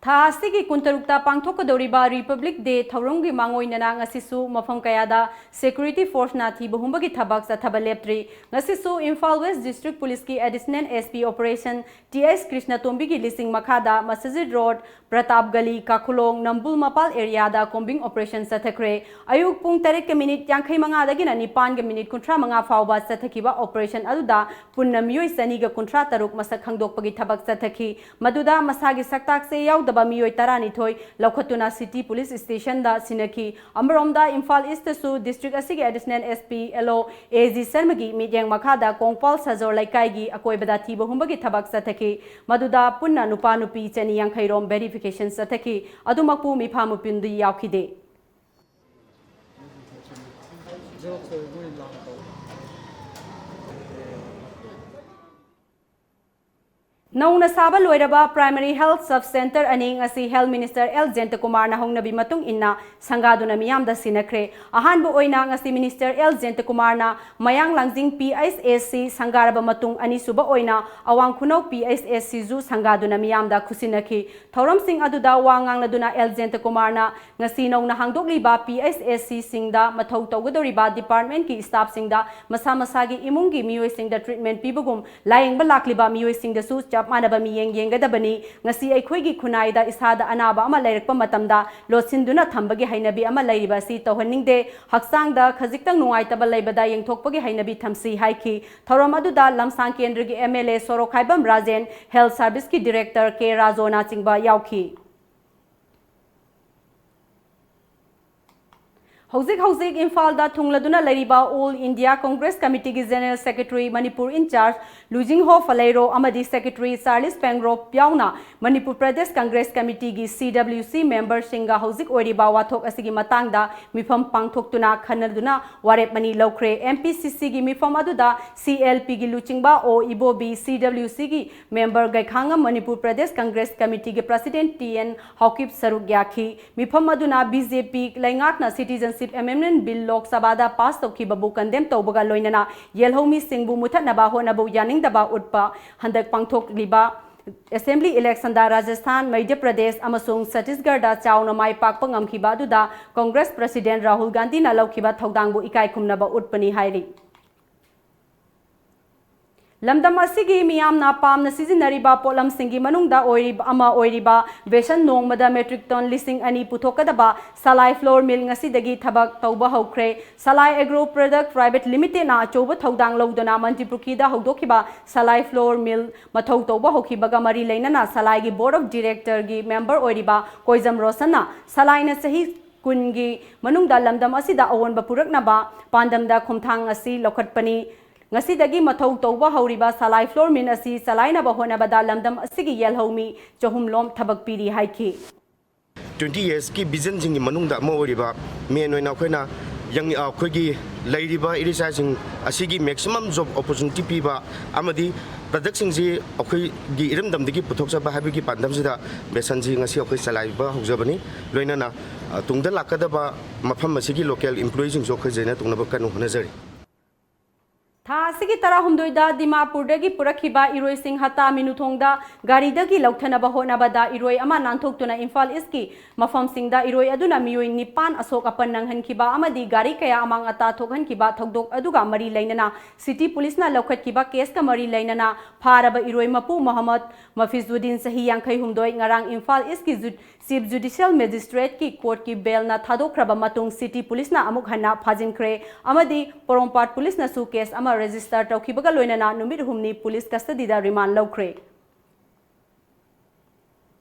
ꯊꯥ ꯑꯁꯤꯒꯤ ꯀꯨꯟꯇꯔꯨꯛꯇ ꯄꯥꯡꯊꯣꯛꯀꯗꯧꯔꯤꯕ Republic Day ꯊꯧꯔꯝꯒꯤ ꯃꯥꯡꯑꯣꯏꯅꯅ ꯉꯁꯤꯁꯨ ꯃꯐꯝ ꯀꯌꯥꯗ security forceꯅ ꯊꯤꯕ ꯍꯨꯝꯕꯒꯤ ꯊꯕꯛ ꯆꯠꯊꯕ ꯂꯦꯞꯇ꯭ꯔꯤ꯫ ꯉꯁꯤꯁꯨ Imphal West District Policeꯀꯤ Additional SP Operation T S ꯀ꯭ꯔꯤꯁꯅꯇꯣꯝꯕꯤꯒꯤ ꯂꯤꯁꯤꯡ ꯃꯈꯥꯗ ꯃꯁꯖꯤꯗ ꯔꯣꯗ, ꯄ꯭ꯔꯇꯥꯞ ꯒꯂꯤ, ꯀꯥꯈꯨꯂꯣꯡ, ꯅꯝꯕꯨꯜ ꯃꯄꯥꯜ areaꯗ combing operation ꯆꯠꯊꯈ꯭ꯔꯦ꯫ ꯑꯌꯨꯛ ꯄꯨꯡ ꯇꯔꯦꯠꯀ ꯃꯤꯅꯤꯠ ꯌꯥꯡꯈꯩ ꯃꯉꯥꯗꯒꯤꯅ ꯅꯤꯄꯥꯟꯒ ꯃꯤꯅꯤꯠ ꯀꯨꯟꯊ꯭ꯔꯥ ꯃꯉꯥ ꯐꯥꯎꯕ ꯆꯠꯊꯈꯤꯕ operation ꯑꯗꯨꯗ ꯄꯨꯟꯅ ꯃꯤꯑꯣꯏ ꯆꯅꯤꯒ ꯀꯨꯟꯊ꯭ꯔꯥ ꯇꯔꯨꯛ ꯃꯁꯛ ꯈꯪꯗꯣꯛꯄꯒꯤ ꯊꯕꯛ ꯆꯠꯊꯈꯤ꯫ ꯃꯗꯨꯗ ꯃꯁꯥꯒꯤ ꯁꯛꯇꯥꯛꯁꯦ ꯌꯥꯎꯗꯕ ꯃꯤꯑꯣꯏ ꯇꯔꯥꯅꯤꯊꯣꯏ ꯂꯧꯈꯠꯇꯨꯅ City Police Stationꯗ ꯁꯤꯟꯅꯈꯤ꯫ ꯑꯃꯔꯣꯝꯗ ꯏꯝꯐꯥꯜ Eastꯇꯁꯨ district ꯑꯁꯤꯒꯤ Additional SP, LO, AG ꯁꯔꯃꯒꯤ ꯃꯤꯠꯌꯦꯡ ꯃꯈꯥꯗ ꯀꯣꯡꯄꯥꯜ ꯁꯖꯣꯔ ꯂꯩꯀꯥꯏꯒꯤ ꯑꯀꯣꯏꯕꯗ ꯊꯤꯕ ꯍꯨꯝꯕꯒꯤ ꯊꯕꯛ ꯆꯠꯊꯈꯤ꯫ ꯃꯗꯨꯗ ꯄꯨꯟꯅ ꯅꯨꯄꯥ ꯅꯨꯄꯤ ꯆꯅꯤ ꯌꯥꯡꯈꯩ ꯔꯣꯝ verification ꯆꯠꯊꯈꯤ꯫ ꯑꯗꯨꯃꯛꯄꯨ ꯃꯤꯐꯥ ꯃꯤꯄꯨꯝꯗꯤ ꯌꯥꯎꯈꯤꯗꯦ꯫ ꯅꯧꯅ ꯁꯥꯕ ꯂꯣꯏꯔꯕ Primary Health Sub Centre ꯑꯅꯤ ꯉꯁꯤ Health Minister ꯑꯦꯜ ꯖꯌꯟꯇꯀꯨꯃꯥꯔꯅ ꯍꯧꯅꯕꯤ ꯃꯇꯨꯡ ꯏꯟꯅ ꯁꯪꯒꯥꯗꯨꯅ ꯃꯤꯌꯥꯝꯗ ꯁꯤꯟꯅꯈ꯭ꯔꯦ꯫ ꯑꯍꯥꯟꯕ ꯑꯣꯏꯅ ꯉꯁꯤ Minister ꯑꯦꯜ ꯖꯌꯟꯇꯀꯨꯃꯥꯔꯅ ꯃꯌꯥꯡ ꯂꯥꯡꯖꯤꯡ PHSC ꯁꯪꯒꯥꯔꯕ ꯃꯇꯨꯡ, ꯑꯅꯤꯁꯨꯕ ꯑꯣꯏꯅ ꯑꯋꯥꯡ ꯈꯨꯅꯧ PHSCꯁꯨ ꯁꯪꯒꯥꯗꯨꯅ ꯃꯤꯌꯥꯝꯗ ꯈꯨꯠꯁꯤꯟꯅꯈꯤ꯫ ꯊꯧꯔꯝꯁꯤꯡ ꯑꯗꯨꯗ ꯋꯥ ꯉꯥꯡꯂꯗꯨꯅ ꯑꯦꯜ ꯖꯌꯟꯇꯀꯨꯃꯥꯔꯅ ꯉꯁꯤ ꯅꯧꯅ ꯍꯥꯡꯗꯣꯛꯂꯤꯕ PHSCꯁꯤꯡꯗ ꯃꯊꯧ ꯇꯧꯒꯗꯧꯔꯤꯕ departmentꯀꯤ staffꯁꯤꯡꯗ ꯃꯁꯥ ꯃꯁꯥꯒꯤ ꯏꯃꯨꯡꯒꯤ ꯃꯤꯑꯣꯏꯁꯤꯡꯗ treatment ꯄꯤꯕꯒꯨꯝ ꯂꯥꯌꯦꯡꯕ ꯂꯥꯛꯂꯤꯕ ꯃꯤꯑꯣꯏꯁꯤꯡꯗꯁꯨ ꯆꯞ ꯃꯥꯟꯅꯕ ꯃꯤꯠꯌꯦꯡ ꯌꯦꯡꯒꯗꯕꯅꯤ꯫ ꯉꯁꯤ ꯑꯩꯈꯣꯏꯒꯤ ꯈꯨꯟꯅꯥꯏꯗ ꯏꯁꯥꯗ ꯑꯅꯥꯕ ꯑꯃ ꯂꯩꯔꯛꯄ ꯃꯇꯝꯗ ꯂꯣꯠꯁꯤꯟꯗꯨꯅ ꯊꯝꯕꯒꯤ ꯍꯩꯅꯕꯤ ꯑꯃ ꯂꯩꯔꯤꯕ ꯑꯁꯤ ꯇꯧꯍꯟꯅꯤꯡꯗꯦ꯫ ꯍꯛꯆꯥꯡꯗ ꯈꯖꯤꯛꯇꯪ ꯅꯨꯡꯉꯥꯏꯇꯕ ꯂꯩꯕꯗ ꯌꯦꯡꯊꯣꯛꯄꯒꯤ ꯍꯩꯅꯕꯤ ꯊꯝꯁꯤ ꯍꯥꯏꯈꯤ꯫ ꯊꯧꯔꯝ ꯑꯗꯨꯗ ꯂꯝꯁꯥꯡ ꯀꯦꯟꯗ꯭ꯔꯒꯤ MLA ꯁꯣꯔꯣꯛꯈꯥꯏꯕꯝ ꯔꯥꯖꯦꯟ, Health Serviceꯀꯤ Director ꯀꯦ ꯔꯥꯖꯣꯅꯆꯤꯡꯕ ꯌꯥꯎꯈꯤ꯫ ꯍꯧꯖꯤꯛ ꯍꯧꯖꯤꯛ ꯏꯝꯐꯥꯜꯗ ꯊꯨꯡꯂꯗꯨꯅ ꯂꯩꯔꯤꯕ All India Congress Committeeꯒꯤ General Secretary, Manipur in charge ꯂꯨꯖꯤꯡꯍꯣ ꯐꯂꯩꯔꯣ ꯑꯃꯗꯤ Secretary ꯆꯥꯔꯂꯤꯁ ꯄꯦꯡꯒ꯭ꯔꯣꯞ ꯌꯥꯎꯅ ꯃꯅꯤꯄꯨꯔ ꯄ꯭ꯔꯗꯦꯁ ꯀꯪꯒ꯭ꯔꯦꯁ ꯀꯃꯤꯇꯤꯒꯤ CWC memberꯁꯤꯡꯒ ꯍꯧꯖꯤꯛ ꯑꯣꯏꯔꯤꯕ ꯋꯥꯊꯣꯛ ꯑꯁꯤꯒꯤ ꯃꯇꯥꯡꯗ ꯃꯤꯐꯝ ꯄꯥꯡꯊꯣꯛꯇꯨꯅ ꯈꯟꯅꯗꯨꯅ ꯋꯥꯔꯦꯞ ꯑꯅꯤ ꯂꯧꯈ꯭ꯔꯦ꯫ MPCCꯒꯤ ꯃꯤꯐꯝ ꯑꯗꯨꯗ CLPꯒꯤ ꯂꯨꯆꯤꯡꯕ ꯑꯣ ꯏꯕꯣꯕꯤ, CWCꯒꯤ member ꯒꯩꯈꯥꯉꯝ, ꯃꯅꯤꯄꯨꯔ ꯄ꯭ꯔꯗꯦꯁ ꯀꯪꯒ꯭ꯔꯦꯁ ꯀꯃꯤꯇꯤꯒꯤ President ꯇꯤ ꯑꯦꯟ ꯍꯥꯎꯀꯤꯞ ꯁꯔꯨꯛ ꯌꯥꯈꯤ꯫ ꯃꯤꯐꯝ ꯑꯗꯨꯅ BJP ꯂꯩꯉꯥꯛꯅ citizenship ꯑꯦꯃꯦꯟꯗꯃꯦꯟꯠ ꯕꯤꯜ ꯂꯣꯛ ꯁꯚꯥꯗ ꯄꯥꯁ ꯇꯧꯈꯤꯕꯕꯨ ꯀꯟꯗꯦꯝ ꯇꯧꯕꯒ ꯂꯣꯏꯅꯅ ꯌꯦꯜꯍꯧꯃꯤꯁꯤꯡꯕꯨ ꯃꯨꯊꯠꯅꯕ ꯍꯣꯠꯅꯕ ꯌꯥꯅꯤꯡꯗꯕ ꯎꯠꯄ ꯍꯟꯗꯛ ꯄꯥꯡꯊꯣꯛꯂꯤꯕ ꯑꯦꯁꯦꯝꯕ꯭ꯂꯤ ꯏꯂꯦꯛꯁꯟꯗ ꯔꯥꯖꯁꯊꯥꯟ, ꯃꯙ꯭ꯌ ꯄ꯭ꯔꯗꯦꯁ ꯑꯃꯁꯨꯡ ꯆꯇꯤꯁꯒꯔꯗ ꯆꯥꯎꯅ ꯃꯥꯏ ꯄꯥꯛꯄ ꯉꯝꯈꯤꯕ ꯑꯗꯨꯗ ꯀꯣꯡꯒ꯭ꯔꯦꯁ ꯄ꯭ꯔꯁꯤꯗꯦꯟꯠ ꯔꯥꯍꯨꯜ ꯒꯥꯟꯙꯤꯅ ꯂꯧꯈꯤꯕ ꯊꯧꯗꯥꯡꯕꯨ ꯏꯀꯥꯏ ꯈꯨꯝꯅꯕ ꯎꯠꯄꯅꯤ ꯍꯥꯏꯔꯤ꯫ ꯂꯝꯗꯝ ꯑꯁꯤꯒꯤ ꯃꯤꯌꯥꯝꯅ ꯄꯥꯝꯅ ꯁꯤꯖꯤꯟꯅꯔꯤꯕ ꯄꯣꯠꯂꯝꯁꯤꯡꯒꯤ ꯃꯅꯨꯡꯗ ꯑꯣꯏꯔꯤꯕ, ꯑꯃ ꯑꯣꯏꯔꯤꯕ ꯕꯦꯁꯟ ꯅꯣꯡꯃꯗ metric ton ꯂꯤꯁꯤꯡ ꯑꯅꯤ ꯄꯨꯊꯣꯛꯀꯗꯕ ꯁꯂꯥꯏ flour mill ꯉꯁꯤꯗꯒꯤ ꯊꯕꯛ ꯇꯧꯕ ꯍꯧꯈ꯭ꯔꯦ꯫ ꯁꯂꯥꯏ Agro Product Private Limitedꯅ ꯑꯆꯧꯕ ꯊꯧꯗꯥꯡ ꯂꯧꯗꯨꯅ ꯃꯟꯇ꯭ꯔꯤꯄꯨꯈ꯭ꯔꯤꯗ ꯍꯧꯗꯣꯛꯈꯤꯕ ꯁꯂꯥꯏ flour mill ꯃꯊꯧ ꯇꯧꯕ ꯍꯧꯈꯤꯕꯒ ꯃꯔꯤ ꯂꯩꯅꯅ ꯁꯂꯥꯏꯒꯤ Board of Directorꯒꯤ member ꯑꯣꯏꯔꯤꯕ ꯀꯣꯏꯖꯝ ꯔꯣꯁꯟꯅ ꯁꯂꯥꯏꯅ ꯆꯍꯤ ꯀꯨꯟꯒꯤ ꯃꯅꯨꯡꯗ ꯂꯝꯗꯝ ꯑꯁꯤꯗ ꯑꯑꯣꯟꯕ ꯄꯨꯔꯛꯅꯕ ꯄꯥꯟꯗꯝꯗ ꯈꯣꯡꯊꯥꯡ ꯑꯁꯤ ꯂꯧꯈꯠꯄꯅꯤ꯫ ꯉꯁꯤꯗꯒꯤ ꯃꯊꯧ ꯇꯧꯕ ꯍꯧꯔꯤꯕ ꯁꯂꯥꯏ flour mill ꯑꯁꯤ ꯆꯂꯥꯏꯅꯕ ꯍꯣꯠꯅꯕꯗ ꯂꯝꯗꯝ ꯑꯁꯤꯒꯤ ꯌꯦꯜꯍꯧꯃꯤ ꯆꯍꯨꯝ ꯂꯣꯝ ꯊꯕꯛ ꯄꯤꯔꯤ ꯍꯥꯏꯈꯤ꯫ Twenty yearsꯀꯤ visionꯁꯤꯡꯒꯤ ꯃꯅꯨꯡꯗ ꯑꯃ ꯑꯣꯏꯔꯤꯕ main ꯑꯣꯏꯅ ꯑꯩꯈꯣꯏꯅ ꯌꯪ-, ꯑꯩꯈꯣꯏꯒꯤ ꯂꯩꯔꯤꯕ ꯏꯔꯩꯆꯥꯁꯤꯡ ꯑꯁꯤꯒꯤ maximum job opportunity ꯄꯤꯕ ꯑꯃꯗꯤ productꯁꯤꯡꯁꯤ ꯑꯩꯈꯣꯏꯒꯤ ꯏꯔꯝꯗꯝꯗꯒꯤ ꯄꯨꯊꯣꯛꯆꯕ ꯍꯥꯏꯕꯒꯤ ꯄꯥꯟꯗꯝꯁꯤꯗ ꯕꯦꯁꯟꯁꯤ ꯉꯁꯤ ꯑꯩꯈꯣꯏ ꯆꯂꯥꯏꯕ ꯍꯧꯖꯕꯅꯤ꯫ ꯂꯣꯏꯅꯅ, ꯑ, ꯇꯨꯡꯗ ꯂꯥꯛꯀꯗꯕ ꯃꯐꯝ ꯑꯁꯤꯒꯤ local employeeꯁꯤꯡꯁꯨ ꯑꯩꯈꯣꯏ join ꯇꯧꯅꯕ ꯀꯟꯅ ꯍꯣꯠꯅꯖꯔꯤ꯫ ꯊꯥ ꯑꯁꯤꯒꯤ ꯇꯔꯥꯍꯨꯝꯗꯣꯏꯗ ꯗꯤꯃꯥꯄꯨꯔꯗꯒꯤ ꯄꯨꯔꯛꯈꯤꯕ ꯏꯔꯣꯏꯁꯤꯡ ꯍꯇꯥ ꯃꯤꯅꯨꯊꯣꯡꯗ ꯒꯥꯔꯤꯗꯒꯤ ꯂꯧꯊꯅꯕ ꯍꯣꯠꯅꯕꯗ ꯏꯔꯣꯏ ꯑꯃ ꯅꯥꯟꯊꯣꯛꯇꯨꯅ ꯏꯝꯐꯥꯜ ꯏꯁꯀꯤ ꯃꯐꯝꯁꯤꯡꯗ ꯏꯔꯣꯏ ꯑꯗꯨꯅ ꯃꯤꯑꯣꯏ ꯅꯤꯄꯥꯟ ꯑꯁꯣꯛ ꯑꯄꯟ ꯅꯪꯍꯟꯈꯤꯕ ꯑꯃꯗꯤ ꯒꯥꯔꯤ ꯀꯌꯥ ꯑꯃꯥꯡ ꯑꯇꯥ ꯊꯣꯛꯍꯟꯈꯤꯕ ꯊꯧꯗꯣꯛ ꯑꯗꯨꯒ ꯃꯔꯤ ꯂꯩꯅꯅ city policeꯅ ꯂꯧꯈꯠꯈꯤꯕ caseꯀ ꯃꯔꯤ ꯂꯩꯅꯅ ꯐꯥꯔꯕ ꯏꯔꯣꯏ ꯃꯄꯨ ꯃꯣꯍꯝꯃꯗ ꯃꯐꯤꯖꯨꯗꯤꯟ, ꯆꯍꯤ ꯌꯥꯡꯈꯩꯍꯨꯝꯗꯣꯏ, ꯉꯔꯥꯡ ꯏꯝꯐꯥꯜ ꯏꯁꯀꯤ ꯖꯨ-, Chief Judicial Magistrateꯀꯤ courtꯀꯤ bailꯅ ꯊꯥꯗꯣꯛꯈ꯭ꯔꯕ ꯃꯇꯨꯡ city policeꯅ ꯑꯃꯨꯛ ꯍꯟꯅ ꯐꯥꯖꯤꯟꯈ꯭ꯔꯦ ꯑꯃꯗꯤ ꯄꯣꯔꯣꯝꯄꯥꯠ policeꯅꯁꯨ case ꯑꯃ register ꯇꯧꯈꯤꯕꯒ ꯂꯣꯏꯅꯅ ꯅꯨꯃꯤꯠ ꯍꯨꯝꯅꯤ police custodyꯗ remand ꯂꯧꯈ꯭ꯔꯦ꯫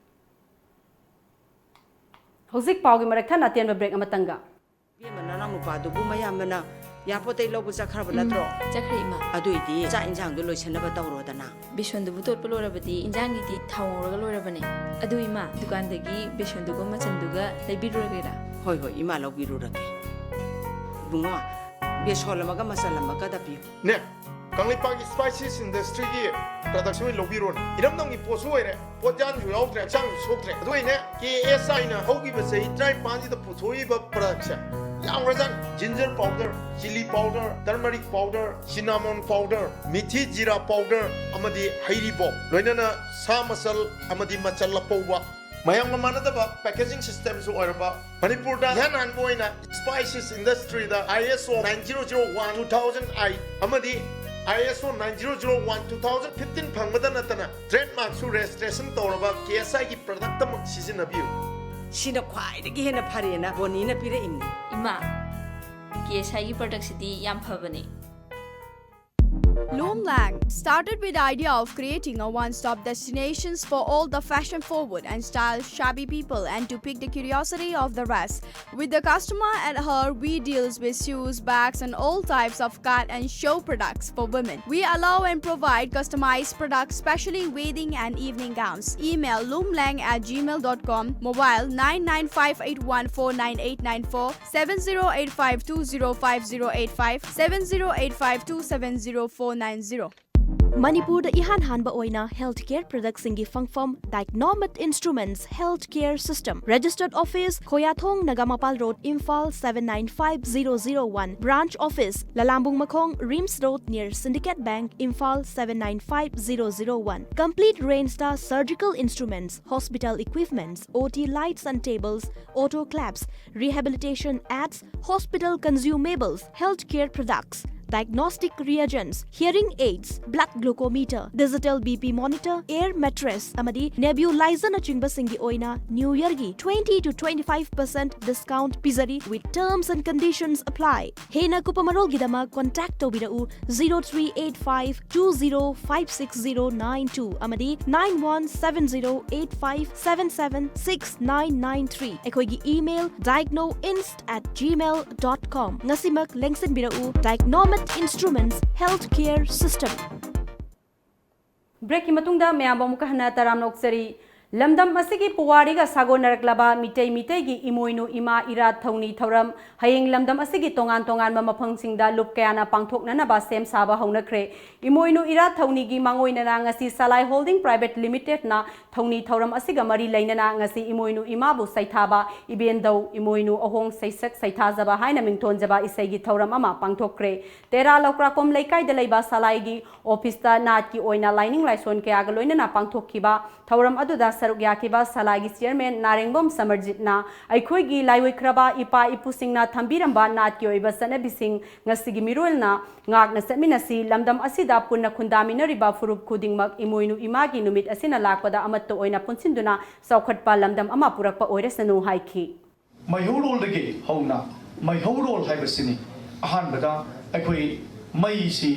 ꯍꯧꯖꯤꯛ ꯄꯥꯎꯒꯤ ꯃꯔꯛ ꯊꯠꯅ ꯑꯇꯦꯟꯕ break ꯑꯃꯇꯪꯒ꯫ ꯏꯕꯦꯝꯃ, ꯅꯅꯥꯎ ꯅꯨꯄꯥꯗꯨꯕꯨ ꯃꯌꯥꯝꯕꯅ airportꯇꯩ ꯂꯧꯕ ꯆꯠꯈ꯭ꯔꯕ ꯎꯝ, ꯅꯠꯇ꯭ꯔꯣ? ꯆꯠꯈ꯭ꯔꯦ, ꯏꯃꯥ꯫ ꯑꯗꯨꯏꯗꯤ ꯆꯥꯛ ꯏꯟꯖꯥꯡꯗꯣ ꯂꯣꯏꯁꯟꯅꯕ ꯇꯧꯔꯣꯗꯅ꯫ ꯕꯦꯁꯣꯟꯗꯨꯕꯨ ꯇꯣꯠꯄ ꯂꯣꯏꯔꯕꯗꯤ ꯏꯟꯖꯥꯡꯒꯤꯗꯤ ꯊꯥꯎ ꯉꯧꯔꯒ ꯂꯣꯏꯔꯕꯅꯦ꯫ ꯑꯗꯨ ꯏꯃꯥ, ꯗꯨꯀꯥꯟꯗꯒꯤ ꯕꯦꯁꯣꯟꯗꯨꯒ ꯃꯆꯟꯗꯨꯒ ꯂꯩꯕꯤꯔꯨꯔꯒꯦꯔꯥ? ꯍꯣꯏ, ꯍꯣꯏ, ꯏꯃꯥ ꯂꯧꯕꯤꯔꯨꯔꯒꯦ꯫ ꯏꯕꯨꯡꯉꯣ, ꯕꯦꯁꯣꯟ ꯑꯃꯒ ꯃꯆꯜ ꯑꯃꯒꯗ ꯄꯤꯌꯨ꯫ ꯅꯦ, ꯀꯪꯂꯩꯄꯥꯛꯀꯤ spices industryꯒꯤ productꯁꯦ ꯑꯣꯏꯅ ꯂꯧꯕꯤꯔꯣꯅꯦ꯫ ꯏꯔꯝꯗꯝꯒꯤ ꯄꯣꯠꯁꯨ ꯑꯣꯏꯔꯦ, ꯄꯣꯠꯌꯥꯟꯁꯨ ꯌꯥꯎꯗ꯭ꯔꯦ, ꯍꯛꯆꯥꯡꯁꯨ ꯁꯣꯛꯇ꯭ꯔꯦ꯫ ꯑꯗꯨꯒ ꯑꯩꯅꯦ, K S Iꯅ ꯍꯧꯈꯤꯕ ꯆꯍꯤ ꯇꯔꯥꯅꯤꯄꯥꯟꯁꯤꯗ ꯄꯨꯊꯣꯛꯏꯕ productꯁꯦ ꯌꯥꯝꯈ꯭ꯔꯖꯥꯠꯅꯤ꯫ Ginger powder, chilli powder, turmeric powder, cinnamon powder, ꯃꯤꯊꯤ ꯖꯤꯔꯥ powder ꯑꯃꯗꯤ ꯍꯩꯔꯤꯕꯣꯞ, ꯂꯣꯏꯅꯅ ꯁꯥ ꯃꯆꯜ ꯑꯃꯗꯤ ꯃꯆꯜ ꯑꯄꯧꯕ, ꯃꯌꯥꯝꯒ ꯃꯥꯟꯅꯗꯕ packaging systemꯁꯨ ꯑꯣꯏꯔꯕ, ꯃꯅꯤꯄꯨꯔꯗ ꯏꯍꯥꯟ ꯍꯥꯟꯕ ꯑꯣꯏꯅ spices industryꯗ ISO nine zero zero one two thousand eight ꯑꯃꯗꯤ ISO nine zero zero one two thousand fifteen ꯐꯪꯕꯗ ꯅꯠꯇꯅ trademarkꯁꯨ registration ꯇꯧꯔꯕ KSIꯒꯤ product ꯑꯃ ꯁꯤꯖꯤꯟꯅꯕꯤꯌꯨ꯫ ꯁꯤꯅ ꯈ꯭ꯋꯥꯏꯗꯒꯤ ꯍꯦꯟꯅ ꯐꯔꯦꯅ ꯕꯣꯅꯤꯅ ꯄꯤꯔꯛꯏꯕꯅꯤ꯫ ꯏꯃꯥ, KSIꯒꯤ productꯁꯤꯗꯤ ꯌꯥꯝ ꯐꯕꯅꯦ꯫ Loomlang started with the idea of creating a one-stop destinations for all the fashion-forward and style-savvy people and to pique the curiosity of the rest. With the customer at heart, we deals with shoes, bags, and all types of cut and show products for women. We allow and provide customized products, specially wedding and evening gowns. Email loomlang at gmail dot com. Mobile nine nine five eight one four nine eight nine four, seven zero eight five two zero five zero eight five, seven zero eight five two seven zero four nine zero. ꯃꯅꯤꯄꯨꯔꯗ ꯏꯍꯥꯟ ꯍꯥꯟꯕ ꯑꯣꯏꯅ health care productꯁꯤꯡꯒꯤ ꯐꯪꯐꯝ Dicnomate Instruments Health Care System. Registered office, Khoyathong, Nagamapal Road, Imphal seven nine five zero zero one. Branch office, Lalambung Makhong, RIMS Road near Syndicate Bank, Imphal seven nine five zero zero one. Complete range ta surgical instruments, hospital equipments, OT lights and tables, autoclaves, rehabilitation aids, hospital consumables, healthcare products, diagnostic reagents, hearing aids, blood glucometer, digital BP monitor, air mattress ꯑꯃꯗꯤ nebulizerꯅꯆꯤꯡꯕꯁꯤꯡꯒꯤ ꯑꯣꯏꯅ New Yearꯒꯤ twenty to twenty five percent discount ꯄꯤꯖꯔꯤ. With terms and conditions apply. ꯍꯦꯟꯅ ꯀꯨꯞꯄ ꯃꯔꯣꯜꯒꯤꯗꯃꯛ contact ꯇꯧꯕꯤꯔꯛꯎ zero three eight five two zero five six zero nine two ꯑꯃꯗꯤ nine one seven zero eight five seven seven six nine nine three꯫ ꯑꯩꯈꯣꯏꯒꯤ email dicnoinst at gmail dot com꯫ ꯉꯁꯤꯃꯛ ꯂꯦꯡꯁꯤꯟꯕꯤꯔꯛꯎ Dicnomate Instruments Health Care System꯫ Breakꯀꯤ ꯃꯇꯨꯡꯗ ꯃꯌꯥꯝꯕꯨ ꯑꯃꯨꯛꯀ ꯍꯟꯅ ꯇꯔꯥꯝꯅ ꯑꯣꯛꯆꯔꯤ꯫ ꯂꯝꯗꯝ ꯑꯁꯤꯒꯤ ꯄꯨꯋꯥꯔꯤꯒ ꯁꯥꯒꯣꯟꯅꯔꯛꯂꯕ ꯃꯤꯇꯩ ꯃꯤꯇꯩꯒꯤ ꯏꯃꯣꯏꯅꯨ ꯏꯃꯥ ꯏꯔꯥꯠ ꯊꯧꯅꯤ ꯊꯧꯔꯝ ꯍꯌꯦꯡ ꯂꯝꯗꯝ ꯑꯁꯤꯒꯤ ꯇꯣꯉꯥꯟ ꯇꯣꯉꯥꯟꯕ ꯃꯐꯝꯁꯤꯡꯗ ꯂꯨꯞ ꯀꯌꯥꯅ ꯄꯥꯡꯊꯣꯛꯅꯅꯕ ꯁꯦꯝ ꯁꯥꯕ ꯍꯧꯅꯈ꯭ꯔꯦ꯫ ꯏꯃꯣꯏꯅꯨ ꯏꯔꯥꯠ ꯊꯧꯅꯤꯒꯤ ꯃꯥꯡꯑꯣꯏꯅꯅ ꯉꯁꯤ ꯁꯂꯥꯏ ꯍꯣꯜꯗꯤꯡ ꯄ꯭ꯔꯥꯏꯚꯦꯠ ꯂꯤꯃꯤꯇꯦꯗꯅ ꯊꯧꯅꯤ ꯊꯧꯔꯝ ꯑꯁꯤꯒ ꯃꯔꯤ ꯂꯩꯅꯅ ꯉꯁꯤ ꯏꯃꯣꯏꯅꯨ ꯏꯃꯥꯕꯨ ꯁꯩꯊꯥꯕ, ꯏꯕꯦꯟꯗꯧ, ꯏꯃꯣꯏꯅꯨ ꯑꯍꯣꯡ ꯁꯩꯁꯛ ꯁꯩꯊꯥꯖꯕ ꯍꯥꯏꯅ ꯃꯤꯡꯊꯣꯟꯖꯕ ꯏꯁꯩꯒꯤ ꯊꯧꯔꯝ ꯑꯃ ꯄꯥꯡꯊꯣꯛꯈ꯭ꯔꯦ꯫ ꯇꯦꯔꯥ ꯂꯧꯀ꯭ꯔꯥꯀꯣꯝ ꯂꯩꯀꯥꯏꯗ ꯂꯩꯕ ꯁꯂꯥꯏꯒꯤ ꯑꯣꯐꯤꯁꯇ ꯅꯥꯠꯀꯤ ꯑꯣꯏꯅ ꯂꯥꯏꯅꯤꯡ ꯂꯥꯏꯁꯣꯟ ꯀꯌꯥꯒ ꯂꯣꯏꯅꯅ ꯄꯥꯡꯊꯣꯛꯈꯤꯕ ꯊꯧꯔꯝ ꯑꯗꯨꯗ ꯁꯔꯨꯛ ꯌꯥꯈꯤꯕ ꯁꯂꯥꯏꯒꯤ ꯆꯤꯌꯔꯃꯦꯟ ꯅꯥꯔꯦꯡꯕꯝ ꯁꯃꯔꯖꯤꯠꯅ ꯑꯩꯈꯣꯏꯒꯤ ꯂꯥꯏꯑꯣꯏꯈ꯭ꯔꯕ ꯏꯄꯥ ꯏꯄꯨꯁꯤꯡꯅ ꯊꯝꯕꯤꯔꯝꯕ ꯅꯥꯠꯀꯤ ꯑꯣꯏꯕ ꯆꯠꯅꯕꯤꯁꯤꯡ ꯉꯁꯤꯒꯤ ꯃꯤꯔꯣꯜꯅ ꯉꯥꯛꯅ ꯆꯠꯃꯤꯟꯅꯁꯤ, ꯂꯝꯗꯝ ꯑꯁꯤꯗ ꯄꯨꯟꯅ ꯈꯨꯟꯗꯥꯃꯤꯟꯅꯔꯤꯕ ꯐꯨꯔꯨꯞ ꯈꯨꯗꯤꯡꯃꯛ ꯏꯃꯣꯏꯅꯨ ꯏꯃꯥꯒꯤ ꯅꯨꯃꯤꯠ ꯑꯁꯤꯅ ꯂꯥꯛꯄꯗ ꯑꯃꯠꯇ ꯑꯣꯏꯅ ꯄꯨꯟꯁꯤꯟꯗꯨꯅ ꯆꯥꯎꯈꯠꯄ ꯂꯝꯗꯝ ꯑꯃ ꯄꯨꯔꯛꯄ ꯑꯣꯏꯔꯁꯅꯨ ꯍꯥꯏꯈꯤ꯫ ꯃꯩꯍꯧꯔꯣꯜꯗꯒꯤ ꯍꯧꯅ ꯃꯩꯍꯧꯔꯣꯜ ꯍꯥꯏꯕꯁꯤꯅꯤ꯫ ꯑꯍꯥꯟꯕꯗ ꯑꯩꯈꯣꯏ ꯃꯩꯁꯤ,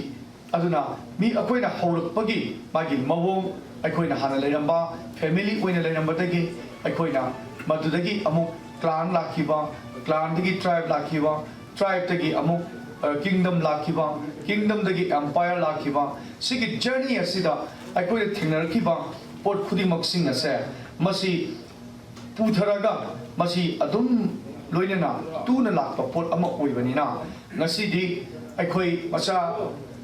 ꯑꯗꯨꯅ ꯃꯤ ꯑꯩꯈꯣꯏꯅ ꯍꯧꯔꯛꯄꯒꯤ ꯃꯥꯒꯤ ꯃꯑꯣꯡ, ꯑꯩꯈꯣꯏꯅ ꯍꯥꯟꯅ ꯂꯩꯔꯝꯕ ꯐꯦꯃꯤꯂꯤ ꯑꯣꯏꯅ ꯂꯩꯔꯝꯕꯗꯒꯤ ꯑꯩꯈꯣꯏꯅ ꯃꯗꯨꯗꯒꯤ ꯑꯃꯨꯛ ꯀ꯭ꯂꯥꯟ ꯂꯥꯛꯈꯤꯕ, ꯀ꯭ꯂꯥꯟꯗꯒꯤ ꯇ꯭ꯔꯥꯏꯕ ꯂꯥꯛꯈꯤꯕ, ꯇ꯭ꯔꯥꯏꯕꯇꯒꯤ ꯑꯃꯨꯛ ꯀꯤꯡꯗꯝ ꯂꯥꯛꯈꯤꯕ, ꯀꯤꯡꯗꯝꯗꯒꯤ ꯑꯦꯝꯄꯥꯌꯔ ꯂꯥꯛꯈꯤꯕ, ꯁꯤꯒꯤ ꯖꯔꯅꯤ ꯑꯁꯤꯗ ꯑꯩꯈꯣꯏꯅ ꯊꯦꯡꯅꯔꯛꯈꯤꯕ ꯄꯣꯠ ꯈꯨꯗꯤꯡꯃꯛꯁꯤꯡ ꯑꯁꯦ ꯃꯁꯤ ꯄꯨꯊꯔꯒ ꯃꯁꯤ ꯑꯗꯨꯝ ꯂꯣꯏꯅꯅ ꯇꯨꯅ ꯂꯥꯛꯄ ꯄꯣꯠ ꯑꯃ ꯑꯣꯏꯕꯅꯤꯅ, ꯉꯁꯤꯗꯤ ꯑꯩꯈꯣꯏ ꯃꯆꯥ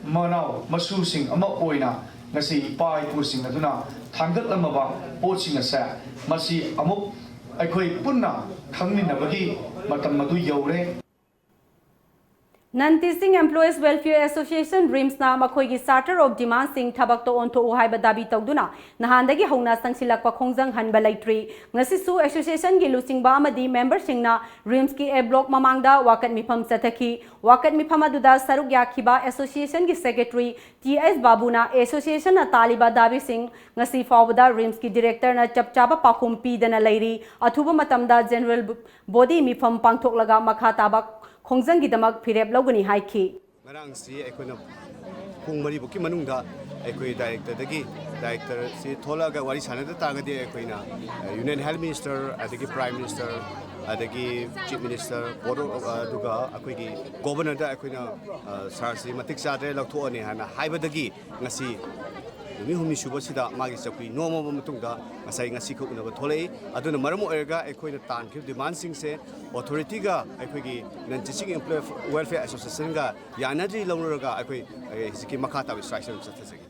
ꯃꯅꯥꯎ ꯃꯁꯨꯁꯤꯡ ꯑꯃ ꯑꯣꯏꯅ ꯉꯁꯤ ꯏꯄꯥ ꯏꯄꯨꯁꯤꯡ ꯑꯗꯨꯅ ꯊꯥꯡꯒꯠꯂꯝꯃꯕ ꯄꯣꯠꯁꯤꯡ ꯑꯁꯦ ꯃꯁꯤ ꯑꯃꯨꯛ ꯑꯩꯈꯣꯏ ꯄꯨꯟꯅ ꯈꯪꯃꯤꯟꯅꯕꯒꯤ ꯃꯇꯝ ꯑꯗꯨ ꯌꯧꯔꯦ꯫ Non Teaching Employees Welfare Association, ꯔꯤꯝꯁꯅ ꯃꯈꯣꯏꯒꯤ Charter of Demandsꯁꯤꯡ ꯊꯕꯛꯇ ꯑꯣꯟꯊꯣꯛꯎ ꯍꯥꯏꯕ ꯗꯥꯕꯤ ꯇꯧꯗꯨꯅ ꯅꯍꯥꯟꯗꯒꯤ ꯍꯧꯅ ꯆꯪꯁꯤꯜꯂꯛꯄ ꯈꯣꯡꯖꯪ ꯍꯟꯕ ꯂꯩꯇ꯭ꯔꯤ꯫ ꯉꯁꯤꯁꯨ ꯑꯦꯁꯣꯁꯤꯌꯦꯁꯟꯒꯤ ꯂꯨꯆꯤꯡꯕ ꯑꯃꯗꯤ ꯃꯦꯝꯕꯔꯁꯤꯡꯅ ꯔꯤꯝꯁꯀꯤ A block ꯃꯃꯥꯡꯗ ꯋꯥꯀꯠ ꯃꯤꯐꯝ ꯆꯠꯊꯈꯤ꯫ ꯋꯥꯀꯠ ꯃꯤꯐꯝ ꯑꯗꯨꯗ ꯁꯔꯨꯛ ꯌꯥꯈꯤꯕ ꯑꯦꯁꯣꯁꯤꯌꯦꯁꯟꯒꯤ ꯁꯦꯀ꯭ꯔꯦꯇꯔꯤ ꯇꯤ ꯑꯦꯁ ꯕꯥꯕꯨꯅ ꯑꯦꯁꯣꯁꯤꯌꯦꯁꯟꯅ ꯇꯥꯜꯂꯤꯕ ꯗꯥꯕꯤꯁꯤꯡ ꯉꯁꯤ ꯐꯥꯎꯕꯗ ꯔꯤꯝꯁꯀꯤ ꯗꯤꯔꯦꯛꯇꯔꯅ ꯆꯞ ꯆꯥꯕ ꯄꯥꯎꯈꯨꯝ ꯄꯤꯗꯅ ꯂꯩꯔꯤ꯫ ꯑꯊꯨꯕ ꯃꯇꯝꯗ ꯖꯦꯅꯔꯦꯜ ꯕꯣꯗꯤ ꯃꯤꯐꯝ ꯄꯥꯡꯊꯣꯛꯂꯒ ꯃꯈꯥ ꯇꯥꯕ ꯈꯣꯡꯖꯪꯒꯤꯗꯃꯛ ꯐꯤꯔꯦꯞ ꯂꯧꯒꯅꯤ ꯍꯥꯏꯈꯤ꯫ ꯉꯔꯥꯡꯁꯤ ꯑꯩꯈꯣꯏꯅ ꯄꯨꯡ ꯃꯔꯤꯐꯥꯎꯀꯤ ꯃꯅꯨꯡꯗ ꯑꯩꯈꯣꯏ ꯗꯥꯏꯔꯦꯛꯇꯔꯗꯒꯤ, ꯗꯥꯏꯔꯦꯛꯇꯔꯁꯤ ꯊꯣꯛꯂꯛꯑꯒ ꯋꯥꯔꯤ ꯁꯥꯟꯅꯗ ꯇꯥꯔꯒꯗꯤ ꯑꯩꯈꯣꯏꯅ, ꯑ, ꯌꯨꯅꯤꯌꯟ ꯍꯦꯜꯊ ꯃꯤꯅꯤꯁꯇꯔ, ꯑꯗꯒꯤ ꯄ꯭ꯔꯥꯏꯝ ꯃꯤꯅꯤꯁꯇꯔ, ꯑꯗꯒꯤ ꯆꯤꯐ ꯃꯤꯅꯤꯁꯇꯔ, ꯕꯣꯔꯗ ꯑꯣꯐ, ꯑ, ꯑꯗꯨꯒ ꯑꯩꯈꯣꯏꯒꯤ ꯒꯣꯕꯔꯅꯔꯗ ꯑꯩꯈꯣꯏꯅ, ꯑ, ꯁꯥꯔꯁꯤ ꯃꯇꯤꯛ ꯆꯥꯗ꯭ꯔꯦ, ꯂꯧꯊꯣꯛꯑꯅꯤ ꯍꯥꯏꯅ ꯍꯥꯏꯕꯗꯒꯤ ꯉꯁꯤ ꯅꯨꯃꯤꯠ ꯍꯨꯝꯅꯤ ꯁꯨꯕꯁꯤꯗ ꯃꯥꯒꯤ ꯆꯧꯀ꯭ꯔꯤ ꯅꯣꯝꯃꯕ ꯃꯇꯨꯡꯗ ꯉꯁꯥꯏ ꯉꯁꯤꯈꯛ ꯎꯅꯕ ꯊꯣꯛꯂꯛꯏ꯫ ꯑꯗꯨꯅ ꯃꯔꯝ ꯑꯣꯏꯔꯒ ꯑꯩꯈꯣꯏꯅ ꯇꯥꯟꯈꯤꯕ ꯗꯤꯃꯥꯟꯁꯤꯡꯁꯦ ꯑꯣꯊꯣꯔꯤꯇꯤꯒ ꯑꯩꯈꯣꯏꯒꯤ non teaching employee welfare associationꯒ ꯌꯥꯅꯗ꯭ꯔꯤ ꯂꯧꯅꯔꯒ ꯑꯩꯈꯣꯏ ꯍꯧꯖꯤꯛꯀꯤ ꯃꯈꯥ ꯇꯥꯕ ꯁ꯭ꯇ꯭ꯔꯥꯏꯛꯁꯦ ꯑꯗꯨꯝ ꯆꯠꯊꯖꯒꯦ꯫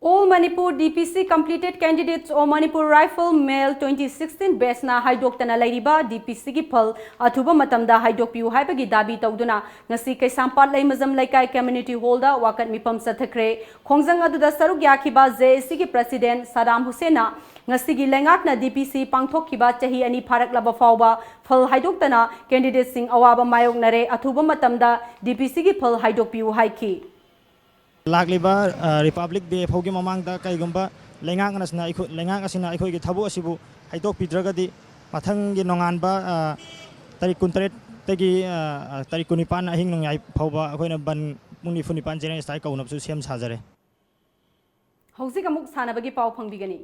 All Manipur D P C completed candidates of Manipur Rifle Male twenty sixteen batchꯅ ꯍꯥꯏꯗꯣꯛꯇꯅ ꯂꯩꯔꯤꯕ D P Cꯒꯤ ꯐꯜ ꯑꯊꯨꯕ ꯃꯇꯝꯗ ꯍꯥꯏꯗꯣꯛꯄꯤꯌꯨ ꯍꯥꯏꯕꯒꯤ ꯗꯥꯕꯤ ꯇꯧꯗꯨꯅ ꯉꯁꯤ ꯀꯩꯁꯥꯝꯄꯥꯠ ꯂꯩꯃꯖꯝ ꯂꯩꯀꯥꯏ community hallꯗ ꯋꯥꯀꯠ ꯃꯤꯐꯝ ꯆꯠꯊꯈ꯭ꯔꯦ꯫ ꯈꯣꯡꯖꯪ ꯑꯗꯨꯗ ꯁꯔꯨꯛ ꯌꯥꯈꯤꯕ J A Cꯒꯤ president ꯁꯗꯥꯝ ꯍꯨꯁꯦꯟꯅ ꯉꯁꯤꯒꯤ ꯂꯩꯉꯥꯛꯅ D P C ꯄꯥꯡꯊꯣꯛꯈꯤꯕ ꯆꯍꯤ ꯑꯅꯤ ꯐꯥꯔꯛꯂꯕ ꯐꯥꯎꯕ ꯐꯜ ꯍꯥꯏꯗꯣꯛꯇꯅ candidateꯁꯤꯡ ꯑꯋꯥꯕ ꯃꯥꯌꯣꯛꯅꯔꯦ, ꯑꯊꯨꯕ ꯃꯇꯝꯗ D P Cꯒꯤ ꯐꯜ ꯍꯥꯏꯗꯣꯛꯄꯤꯌꯨ ꯍꯥꯏꯈꯤ꯫ ꯂꯥꯛꯂꯤꯕ, ꯑ, Republic Day ꯐꯥꯎꯒꯤ ꯃꯃꯥꯡꯗ ꯀꯩꯒꯨꯝꯕ ꯂꯩꯉꯥꯛ ꯑꯁꯤꯅ ꯑꯩꯈꯣꯏ, ꯂꯩꯉꯥꯛ ꯑꯁꯤꯅ ꯑꯩꯈꯣꯏꯒꯤ ꯊꯕꯛ ꯑꯁꯤꯕꯨ ꯍꯩꯗꯣꯛꯄꯤꯗ꯭ꯔꯒꯗꯤ ꯃꯊꯪꯒꯤ ꯅꯣꯡꯉꯥꯟꯕ, ꯑ, ꯇꯥꯔꯤꯛ ꯀꯨꯟꯇꯔꯦꯠꯇꯒꯤ, ꯑ, ꯑ, ꯇꯥꯔꯤꯛ ꯀꯨꯟꯅꯤꯄꯥꯟ ꯑꯍꯤꯡ ꯅꯣꯡꯌꯥꯏ ꯐꯥꯎꯕ ꯑꯩꯈꯣꯏꯅ ꯕꯟ ꯄꯨꯡ ꯅꯤꯐꯨ ꯅꯤꯄꯥꯟ general strike ꯀꯧꯅꯕꯁꯨ ꯁꯦꯝ ꯁꯥꯖꯔꯦ꯫ ꯍꯧꯖꯤꯛ ꯑꯃꯨꯛ ꯁꯥꯟꯅꯕꯒꯤ ꯄꯥꯎ ꯐꯪꯕꯤꯒꯅꯤ꯫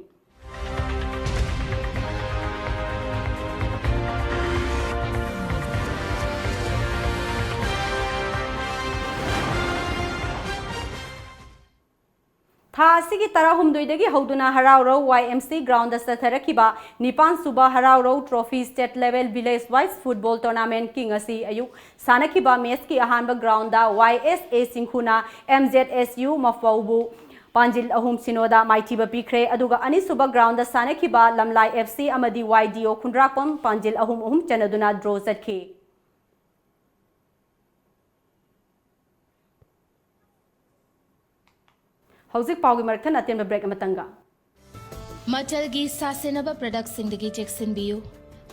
ꯊꯥ ꯑꯁꯤꯒꯤ ꯇꯔꯥꯍꯨꯝꯗꯣꯏꯗꯒꯤ ꯍꯧꯗꯨꯅ ꯍꯔꯥꯎꯔꯧ Y M C groundꯗ ꯆꯠꯊꯔꯛꯈꯤꯕ ꯅꯤꯄꯥꯟ ꯁꯨꯕ ꯍꯔꯥꯎꯔꯧ trophy state level village wise football tournamentꯀꯤ ꯉꯁꯤ ꯑꯌꯨꯛ ꯁꯥꯟꯅꯈꯤꯕ matchꯀꯤ ꯑꯍꯥꯟꯕ groundꯗ Y S A ꯆꯤꯡꯈꯨꯅ M Z S U ꯃꯐꯧꯕꯨ ꯄꯥꯟꯖꯤꯜ ꯑꯍꯨꯝ ꯁꯤꯅꯣꯗ ꯃꯥꯏꯊꯤꯕ ꯄꯤꯈ꯭ꯔꯦ꯫ ꯑꯗꯨꯒ ꯑꯅꯤꯁꯨꯕ groundꯗ ꯁꯥꯟꯅꯈꯤꯕ ꯂꯝꯂꯥꯏ F C ꯑꯃꯗꯤ Y D O ꯈꯨꯟꯗ꯭ꯔꯥꯛꯄꯝ ꯄꯥꯟꯖꯤꯜ ꯑꯍꯨꯝ ꯑꯍꯨꯝ ꯆꯟꯅꯗꯨꯅ draw ꯆꯠꯈꯤ꯫ ꯍꯧꯖꯤꯛ ꯄꯥꯎꯒꯤ ꯃꯔꯛꯊꯠꯅ ꯑꯇꯦꯟꯕ break ꯑꯃꯇꯪꯒ꯫ ꯃꯆꯜꯒꯤ ꯁꯥ ꯁꯦꯟꯅꯕ productꯁꯤꯡꯗꯒꯤ ꯆꯦꯛꯁꯤꯟꯕꯤꯌꯨ꯫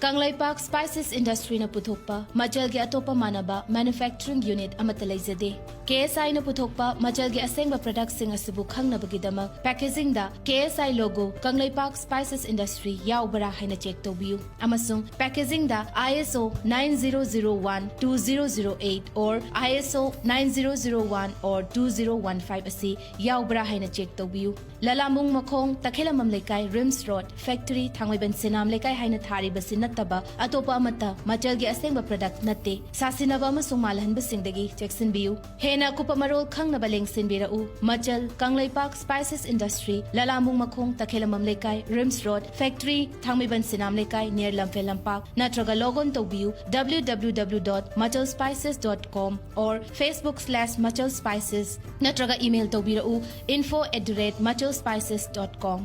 ꯀꯪꯂꯩꯄꯥꯛ Spices Industryꯅ ꯄꯨꯊꯣꯛꯄ ꯃꯆꯜꯒꯤ ꯑꯇꯣꯞꯄ ꯃꯥꯟꯅꯕ manufacturing unit ꯑꯃꯠꯇ ꯂꯩꯖꯗꯦ꯫ K S Iꯅ ꯄꯨꯊꯣꯛꯄ ꯃꯆꯜꯒꯤ ꯑꯁꯦꯡꯕ productꯁꯤꯡ ꯑꯁꯤꯕꯨ ꯈꯪꯅꯕꯒꯤꯗꯃꯛ packagingꯗ K S I logo Kangleipak Spices Industry ꯌꯥꯎꯕ꯭ꯔꯥ ꯍꯥꯏꯅ check ꯇꯧꯕꯤꯌꯨ꯫ ꯑꯃꯁꯨꯡ packagingꯗ I S O nine zero zero one two zero zero eight or I S O nine zero zero one or two zero one five ꯑꯁꯤ ꯌꯥꯎꯕ꯭ꯔꯥ ꯍꯥꯏꯅ check ꯇꯧꯕꯤꯌꯨ꯫ ꯂꯂꯥꯃꯨꯡ ꯃꯈꯣꯡ, ꯇꯈꯦꯂꯝꯕꯝ ꯂꯩꯀꯥꯏ, RIMS Road, factory, ꯊꯥꯡꯃꯩꯕꯟ ꯁꯦꯅꯥꯝ ꯂꯩꯀꯥꯏ ꯍꯥꯏꯅ ꯊꯥꯔꯤꯕꯁꯤ ꯅꯠꯇꯅ ꯅꯠꯇꯕ ꯑꯇꯣꯞꯄ ꯑꯃꯠꯇ ꯃꯆꯜꯒꯤ ꯑꯁꯦꯡꯕ product ꯅꯠꯇꯦ꯫ ꯁꯥꯁꯤꯟꯅꯕ ꯑꯃꯁꯨꯡ ꯃꯥꯜꯍꯟꯕꯁꯤꯡꯗꯒꯤ ꯆꯦꯛꯁꯤꯟꯕꯤꯌꯨ꯫ ꯍꯦꯟꯅ ꯑꯀꯨꯞꯄ ꯃꯔꯣꯜ ꯈꯪꯅꯕ ꯂꯦꯡꯁꯤꯟꯕꯤꯔꯛꯎ꯫ ꯃꯆꯜ, ꯀꯪꯂꯩꯄꯥꯛ Spices Industry, ꯂꯂꯥꯝꯕꯨꯡ ꯃꯈꯣꯡ, ꯇꯈꯦꯂꯝꯕꯝ ꯂꯩꯀꯥꯏ, ꯔꯤꯝꯁ ꯔꯣꯗ, factory, ꯊꯥꯡꯃꯩꯕꯟ ꯁꯤꯅꯥꯝ ꯂꯩꯀꯥꯏ, near ꯂꯝꯐꯦꯜ ꯂꯝꯄꯥꯛ, ꯅꯠꯇ꯭ꯔꯒ log on ꯇꯧꯕꯤꯌꯨ W W W dot machal spices dot com or Facebook slash machal spices, ꯅꯠꯇ꯭ꯔꯒ email ꯇꯧꯕꯤꯔꯛꯎ info at the rate machal spices dot com꯫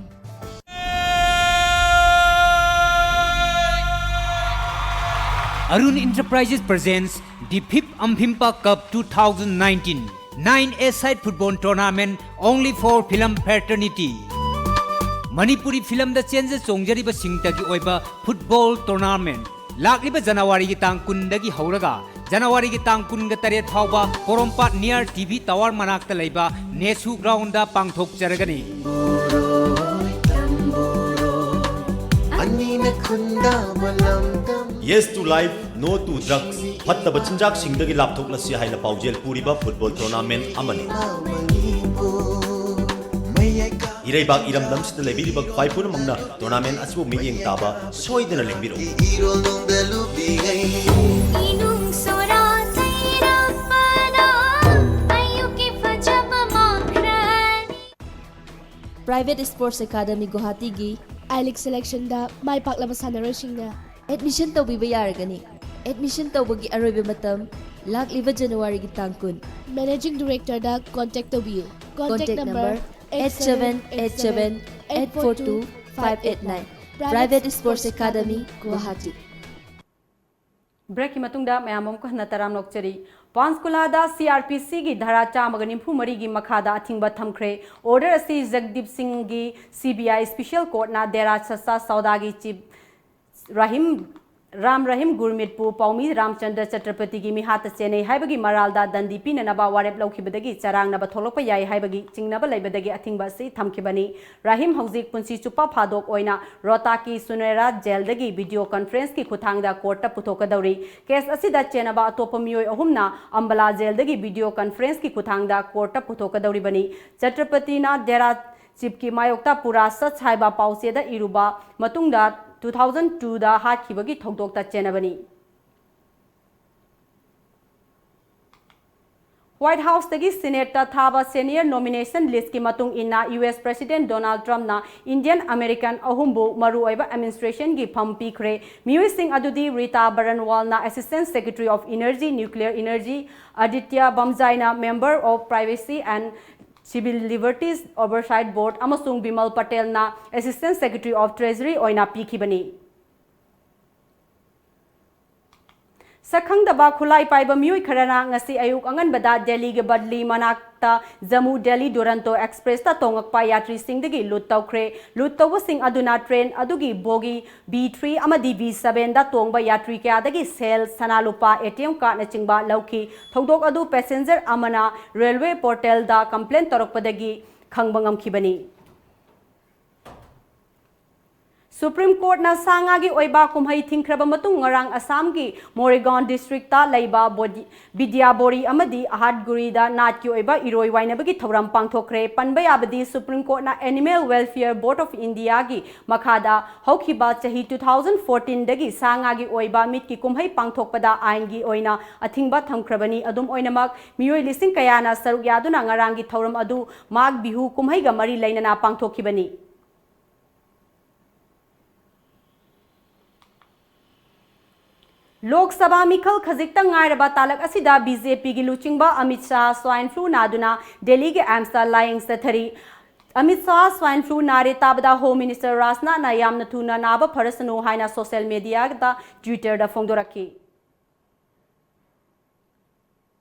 Arun Enterprises presents the fifth Amphimpa Cup two thousand nineteen nine-a-side football tournament only for film fraternity. Manipuri ꯐꯤꯂꯝꯗ ꯆꯦꯟꯖ ꯆꯣꯡꯖꯔꯤꯕꯁꯤꯡꯇꯒꯤ ꯑꯣꯏꯕ football tournament꯫ ꯂꯥꯛꯂꯤꯕ ꯖꯅꯋꯥꯔꯤꯒꯤ ꯇꯥꯡ ꯀꯨꯟꯗꯒꯤ ꯍꯧꯔꯒ ꯖꯅꯋꯥꯔꯤꯒꯤ ꯇꯥꯡ ꯀꯨꯟꯒ ꯇꯔꯦꯠ ꯐꯥꯎꯕ ꯄꯣꯔꯣꯝꯄꯥꯠ near T V tower ꯃꯅꯥꯛꯇ ꯂꯩꯕ ꯅꯦꯁꯨ ground the ꯄꯥꯡꯊꯣꯛꯆꯔꯒꯅꯤ꯫ Yes to life, no to drugs. ꯐꯠꯇꯕ ꯆꯤꯟꯖꯥꯛꯁꯤꯡꯗꯒꯤ ꯂꯥꯞꯊꯣꯛꯂꯁꯤ ꯍꯥꯏꯅ ꯄꯥꯎꯖꯦꯜ ꯄꯨꯔꯤꯕ football tournament ꯑꯃꯅꯤ꯫ ꯏꯔꯩꯕꯥꯛ ꯏꯔꯝꯗꯝꯁꯤꯗ ꯂꯩꯕꯤꯔꯤꯕ ꯈ꯭ꯋꯥꯏ ꯄꯨꯝꯅꯃꯛꯅ tournament ꯑꯁꯤꯕꯨ ꯃꯤꯠꯌꯦꯡ ꯇꯥꯕ ꯁꯣꯏꯗꯅ ꯂꯦꯡꯕꯤꯔꯛꯎ꯫ ꯏꯔꯣꯜ ꯅꯨꯡꯗ ꯂꯨꯞꯄꯤꯉꯩ ꯏꯅꯨꯡ ꯁꯣꯔꯥ ꯁꯩꯔꯥꯛꯄꯅ ꯑꯌꯨꯛꯀꯤ ꯐꯖꯕ ꯃꯥꯡꯈ꯭ꯔꯅꯤ꯫ Private Sports Academy ꯒꯨꯋꯥꯍꯥꯇꯤꯒꯤ I-League selection ꯗ ꯃꯥꯏ ꯄꯥꯛꯂꯕ ꯁꯥꯟꯅꯔꯣꯏꯁꯤꯡꯅ admission ꯇꯧꯕꯤꯕ ꯌꯥꯔꯒꯅꯤ꯫ Admission ꯇꯧꯕꯒꯤ ꯑꯔꯣꯏꯕ ꯃꯇꯝ ꯂꯥꯛꯂꯤꯕ ꯖꯅꯋꯥꯔꯤꯒꯤ ꯇꯥꯡ ꯀꯨꯟ꯫ Managing Director ꯗ contact ꯇꯧꯕꯤꯌꯨ꯫ Contact number eight seven eight seven eight four two five eight nine꯫ Private Sports Academy, Guwahati. Break ꯀꯤ ꯃꯇꯨꯡꯗ ꯃꯌꯥꯝ ꯑꯃꯨꯛ ꯍꯟꯅ ꯇꯔꯥꯝꯅ ꯑꯣꯛꯆꯔꯤ꯫ ꯄꯥꯟꯆꯀꯨꯂꯥꯗ C R P C ꯒꯤ ꯙꯥꯔꯥ ꯆꯥꯝꯃꯒ ꯅꯤꯐꯨ ꯃꯔꯤꯒꯤ ꯃꯈꯥꯗ ꯑꯊꯤꯡꯕ ꯊꯝꯈ꯭ꯔꯦ꯫ Order ꯑꯁꯤ ꯖꯒꯗꯤꯞ ꯁꯤꯡꯒꯤ C B I special court ꯅ ꯗꯦꯔꯥ ꯁꯆꯥ ꯁꯧꯗꯥꯒꯤ chief ꯔꯥꯍꯤꯝ, ꯔꯥꯝ ꯔꯍꯤꯝ ꯒꯨꯔꯃꯤꯠꯄꯨ ꯄꯥꯎꯃꯤ ꯔꯥꯝꯆꯟꯗ꯭ꯔ ꯆꯇ꯭ꯔꯄꯇꯤꯒꯤ ꯃꯤꯍꯥꯠꯇ ꯆꯦꯟꯅꯩ ꯍꯥꯏꯕꯒꯤ ꯃꯔꯥꯜꯗ ꯗꯟꯗꯤ ꯄꯤꯅꯅꯕ ꯋꯥꯔꯦꯞ ꯂꯧꯈꯤꯕꯗꯒꯤ ꯆꯔꯥꯡꯅꯕ ꯊꯣꯛꯂꯛꯄ ꯌꯥꯏ ꯍꯥꯏꯕꯒꯤ ꯆꯤꯡꯅꯕ ꯂꯩꯕꯗꯒꯤ ꯑꯊꯤꯡꯕ ꯑꯁꯤ ꯊꯝꯈꯤꯕꯅꯤ꯫ ꯔꯥꯍꯤꯝ ꯍꯧꯖꯤꯛ ꯄꯨꯟꯁꯤ ꯆꯨꯞꯄ ꯐꯥꯗꯣꯛ ꯑꯣꯏꯅ ꯔꯣꯍꯇꯥꯛꯀꯤ ꯁꯨꯅꯦꯔꯥ ꯖꯦꯜꯗꯒꯤ video conference ꯀꯤ ꯈꯨꯠꯊꯥꯡꯗ court ꯇ ꯄꯨꯊꯣꯛꯀꯗꯧꯔꯤ꯫ Case ꯑꯁꯤꯗ ꯆꯦꯟꯅꯕ ꯑꯇꯣꯞꯄ ꯃꯤꯑꯣꯏ ꯑꯍꯨꯝꯅ ꯑꯝꯕꯥꯂꯥ ꯖꯦꯜꯗꯒꯤ video conference ꯀꯤ ꯈꯨꯠꯊꯥꯡꯗ court ꯇ ꯄꯨꯊꯣꯛꯀꯗꯧꯔꯤꯕꯅꯤ꯫ ꯆꯇ꯭ꯔꯄꯇꯤꯅ ꯗꯦꯔꯥ chief ꯀꯤ ꯃꯥꯌꯣꯛꯇ ꯄꯨꯔꯥ ꯁꯆ ꯍꯥꯏꯕ ꯄꯥꯎꯆꯦꯗ ꯏꯔꯨꯕ ꯃꯇꯨꯡꯗ two thousand two ꯗ ꯍꯥꯠꯈꯤꯕꯒꯤ ꯊꯧꯗꯣꯛꯇ ꯆꯦꯟꯅꯕꯅꯤ꯫ White Houseꯇꯒꯤ Senateꯇ ꯊꯥꯕ senior nomination listꯀꯤ ꯃꯇꯨꯡ ꯏꯟꯅ, U S President Donald Trumpꯅ Indian American ꯑꯍꯨꯝꯕꯨ ꯃꯔꯨꯑꯣꯏꯕ administrationꯒꯤ ꯐꯝ ꯄꯤꯈ꯭ꯔꯦ꯫ ꯃꯤꯑꯣꯏꯁꯤꯡ ꯑꯗꯨꯗꯤ Rita Baranwalꯅ Assistant Secretary of Energy, Nuclear Energy, Aditya Bamjaiꯅ Member of Privacy and Civil Liberties Oversight Board ꯑꯃꯁꯨꯡ Bimal Patelꯅ Assistant Secretary of Treasury ꯑꯣꯏꯅ ꯄꯤꯈꯤꯕꯅꯤ꯫ ꯁꯛꯈꯪꯗꯕ ꯈꯨꯠꯂꯥꯏ ꯄꯥꯏꯕ ꯃꯤꯑꯣꯏ ꯈꯔꯅ ꯉꯁꯤ ꯑꯌꯨꯛ ꯑꯉꯟꯕꯗ ꯗꯦꯜꯂꯤꯒꯤ ꯕꯗꯂꯤ ꯃꯅꯥꯛꯇ ꯖꯝꯃꯨ ꯗꯦꯜꯂꯤ ꯗꯨꯔꯟꯇꯣ ꯑꯦꯛꯁꯄ꯭ꯔꯦꯁꯇ ꯇꯣꯡꯉꯛꯄ ꯌꯥꯇ꯭ꯔꯤꯁꯤꯡꯗꯒꯤ ꯂꯨꯠ ꯇꯧꯈ꯭ꯔꯦ꯫ ꯂꯨꯠ ꯇꯧꯕꯁꯤꯡ ꯑꯗꯨꯅ ꯇ꯭ꯔꯦꯟ ꯑꯗꯨꯒꯤ ꯕꯣꯒꯤ B three ꯑꯃꯗꯤ B sevenꯗ ꯇꯣꯡꯕ ꯌꯥꯇ꯭ꯔꯤ ꯀꯌꯥꯗꯒꯤ ꯁꯦꯜ, ꯁꯅꯥ ꯂꯨꯄꯥ, A T M cardꯅꯆꯤꯡꯕ ꯂꯧꯈꯤ꯫ ꯊꯧꯗꯣꯛ ꯑꯗꯨ passenger ꯑꯃꯅ railway portalꯗ complain ꯇꯧꯔꯛꯄꯗꯒꯤ ꯈꯪꯕ ꯉꯝꯈꯤꯕꯅꯤ꯫ Supreme Courtꯅ ꯁꯥ ꯉꯥꯒꯤ ꯑꯣꯏꯕ ꯀꯨꯝꯍꯩ ꯊꯤꯡꯈ꯭ꯔꯕ ꯃꯇꯨꯡ ꯉꯔꯥꯡ ꯑꯁꯥꯝꯒꯤ ꯃꯣꯔꯤꯒꯥꯎꯟ districtꯇ ꯂꯩꯕ ꯕꯣꯗꯤ-, ꯕꯤꯗ꯭ꯌꯥꯕꯣꯔꯤ ꯑꯃꯗꯤ ꯑꯍꯥꯠꯒꯨꯔꯤꯗ ꯅꯥꯠꯀꯤ ꯑꯣꯏꯕ ꯏꯔꯣꯏ ꯋꯥꯏꯅꯕꯒꯤ ꯊꯧꯔꯝ ꯄꯥꯡꯊꯣꯛꯈ꯭ꯔꯦ꯫ ꯄꯟꯕ ꯌꯥꯕꯗꯤ, Supreme Courtꯅ Animal Welfare Board of Indiaꯒꯤ ꯃꯈꯥꯗ ꯍꯧꯈꯤꯕ ꯆꯍꯤ two thousand fourteenꯗꯒꯤ ꯁꯥ ꯉꯥꯒꯤ ꯑꯣꯏꯕ ꯃꯤꯠꯀꯤ ꯀꯨꯝꯍꯩ ꯄꯥꯡꯊꯣꯛꯄꯗ ꯑꯥꯏꯟꯒꯤ ꯑꯣꯏꯅ ꯑꯊꯤꯡꯕ ꯊꯝꯈ꯭ꯔꯕꯅꯤ꯫ ꯑꯗꯨꯝ ꯑꯣꯏꯅꯃꯛ, ꯃꯤꯑꯣꯏ ꯂꯤꯁꯤꯡ ꯀꯌꯥꯅ ꯁꯔꯨꯛ ꯌꯥꯗꯨꯅ ꯉꯔꯥꯡꯒꯤ ꯊꯧꯔꯝ ꯑꯗꯨ ꯃꯥꯒ ꯕꯤꯍꯨ ꯀꯨꯝꯍꯩꯒ ꯃꯔꯤ ꯂꯩꯅꯅ ꯄꯥꯡꯊꯣꯛꯈꯤꯕꯅꯤ꯫ ꯂꯣꯛ ꯁꯚꯥ ꯃꯤꯈꯜ ꯈꯖꯤꯛꯇ ꯉꯥꯏꯔꯕ ꯇꯥꯂꯛ ꯑꯁꯤꯗ BJPꯒꯤ ꯂꯨꯆꯤꯡꯕ ꯑꯃꯤꯠ ꯁꯥꯍ swine flu ꯅꯥꯗꯨꯅ ꯗꯦꯜꯂꯤꯒꯤ AIIMSꯇ ꯂꯥꯌꯦꯡ ꯆꯠꯊꯔꯤ꯫ ꯑꯃꯤꯠ ꯁꯥꯍ swine flu ꯅꯥꯔꯦ ꯇꯥꯕꯗ Home Minister ꯔꯥꯖꯅꯥꯊꯅ ꯌꯥꯝꯅ ꯊꯨꯅ ꯅꯥꯕ ꯐꯔꯁꯅꯨ ꯍꯥꯏꯅ social mediaꯗ, Twitterꯗ ꯐꯣꯡꯗꯣꯔꯛꯈꯤ꯫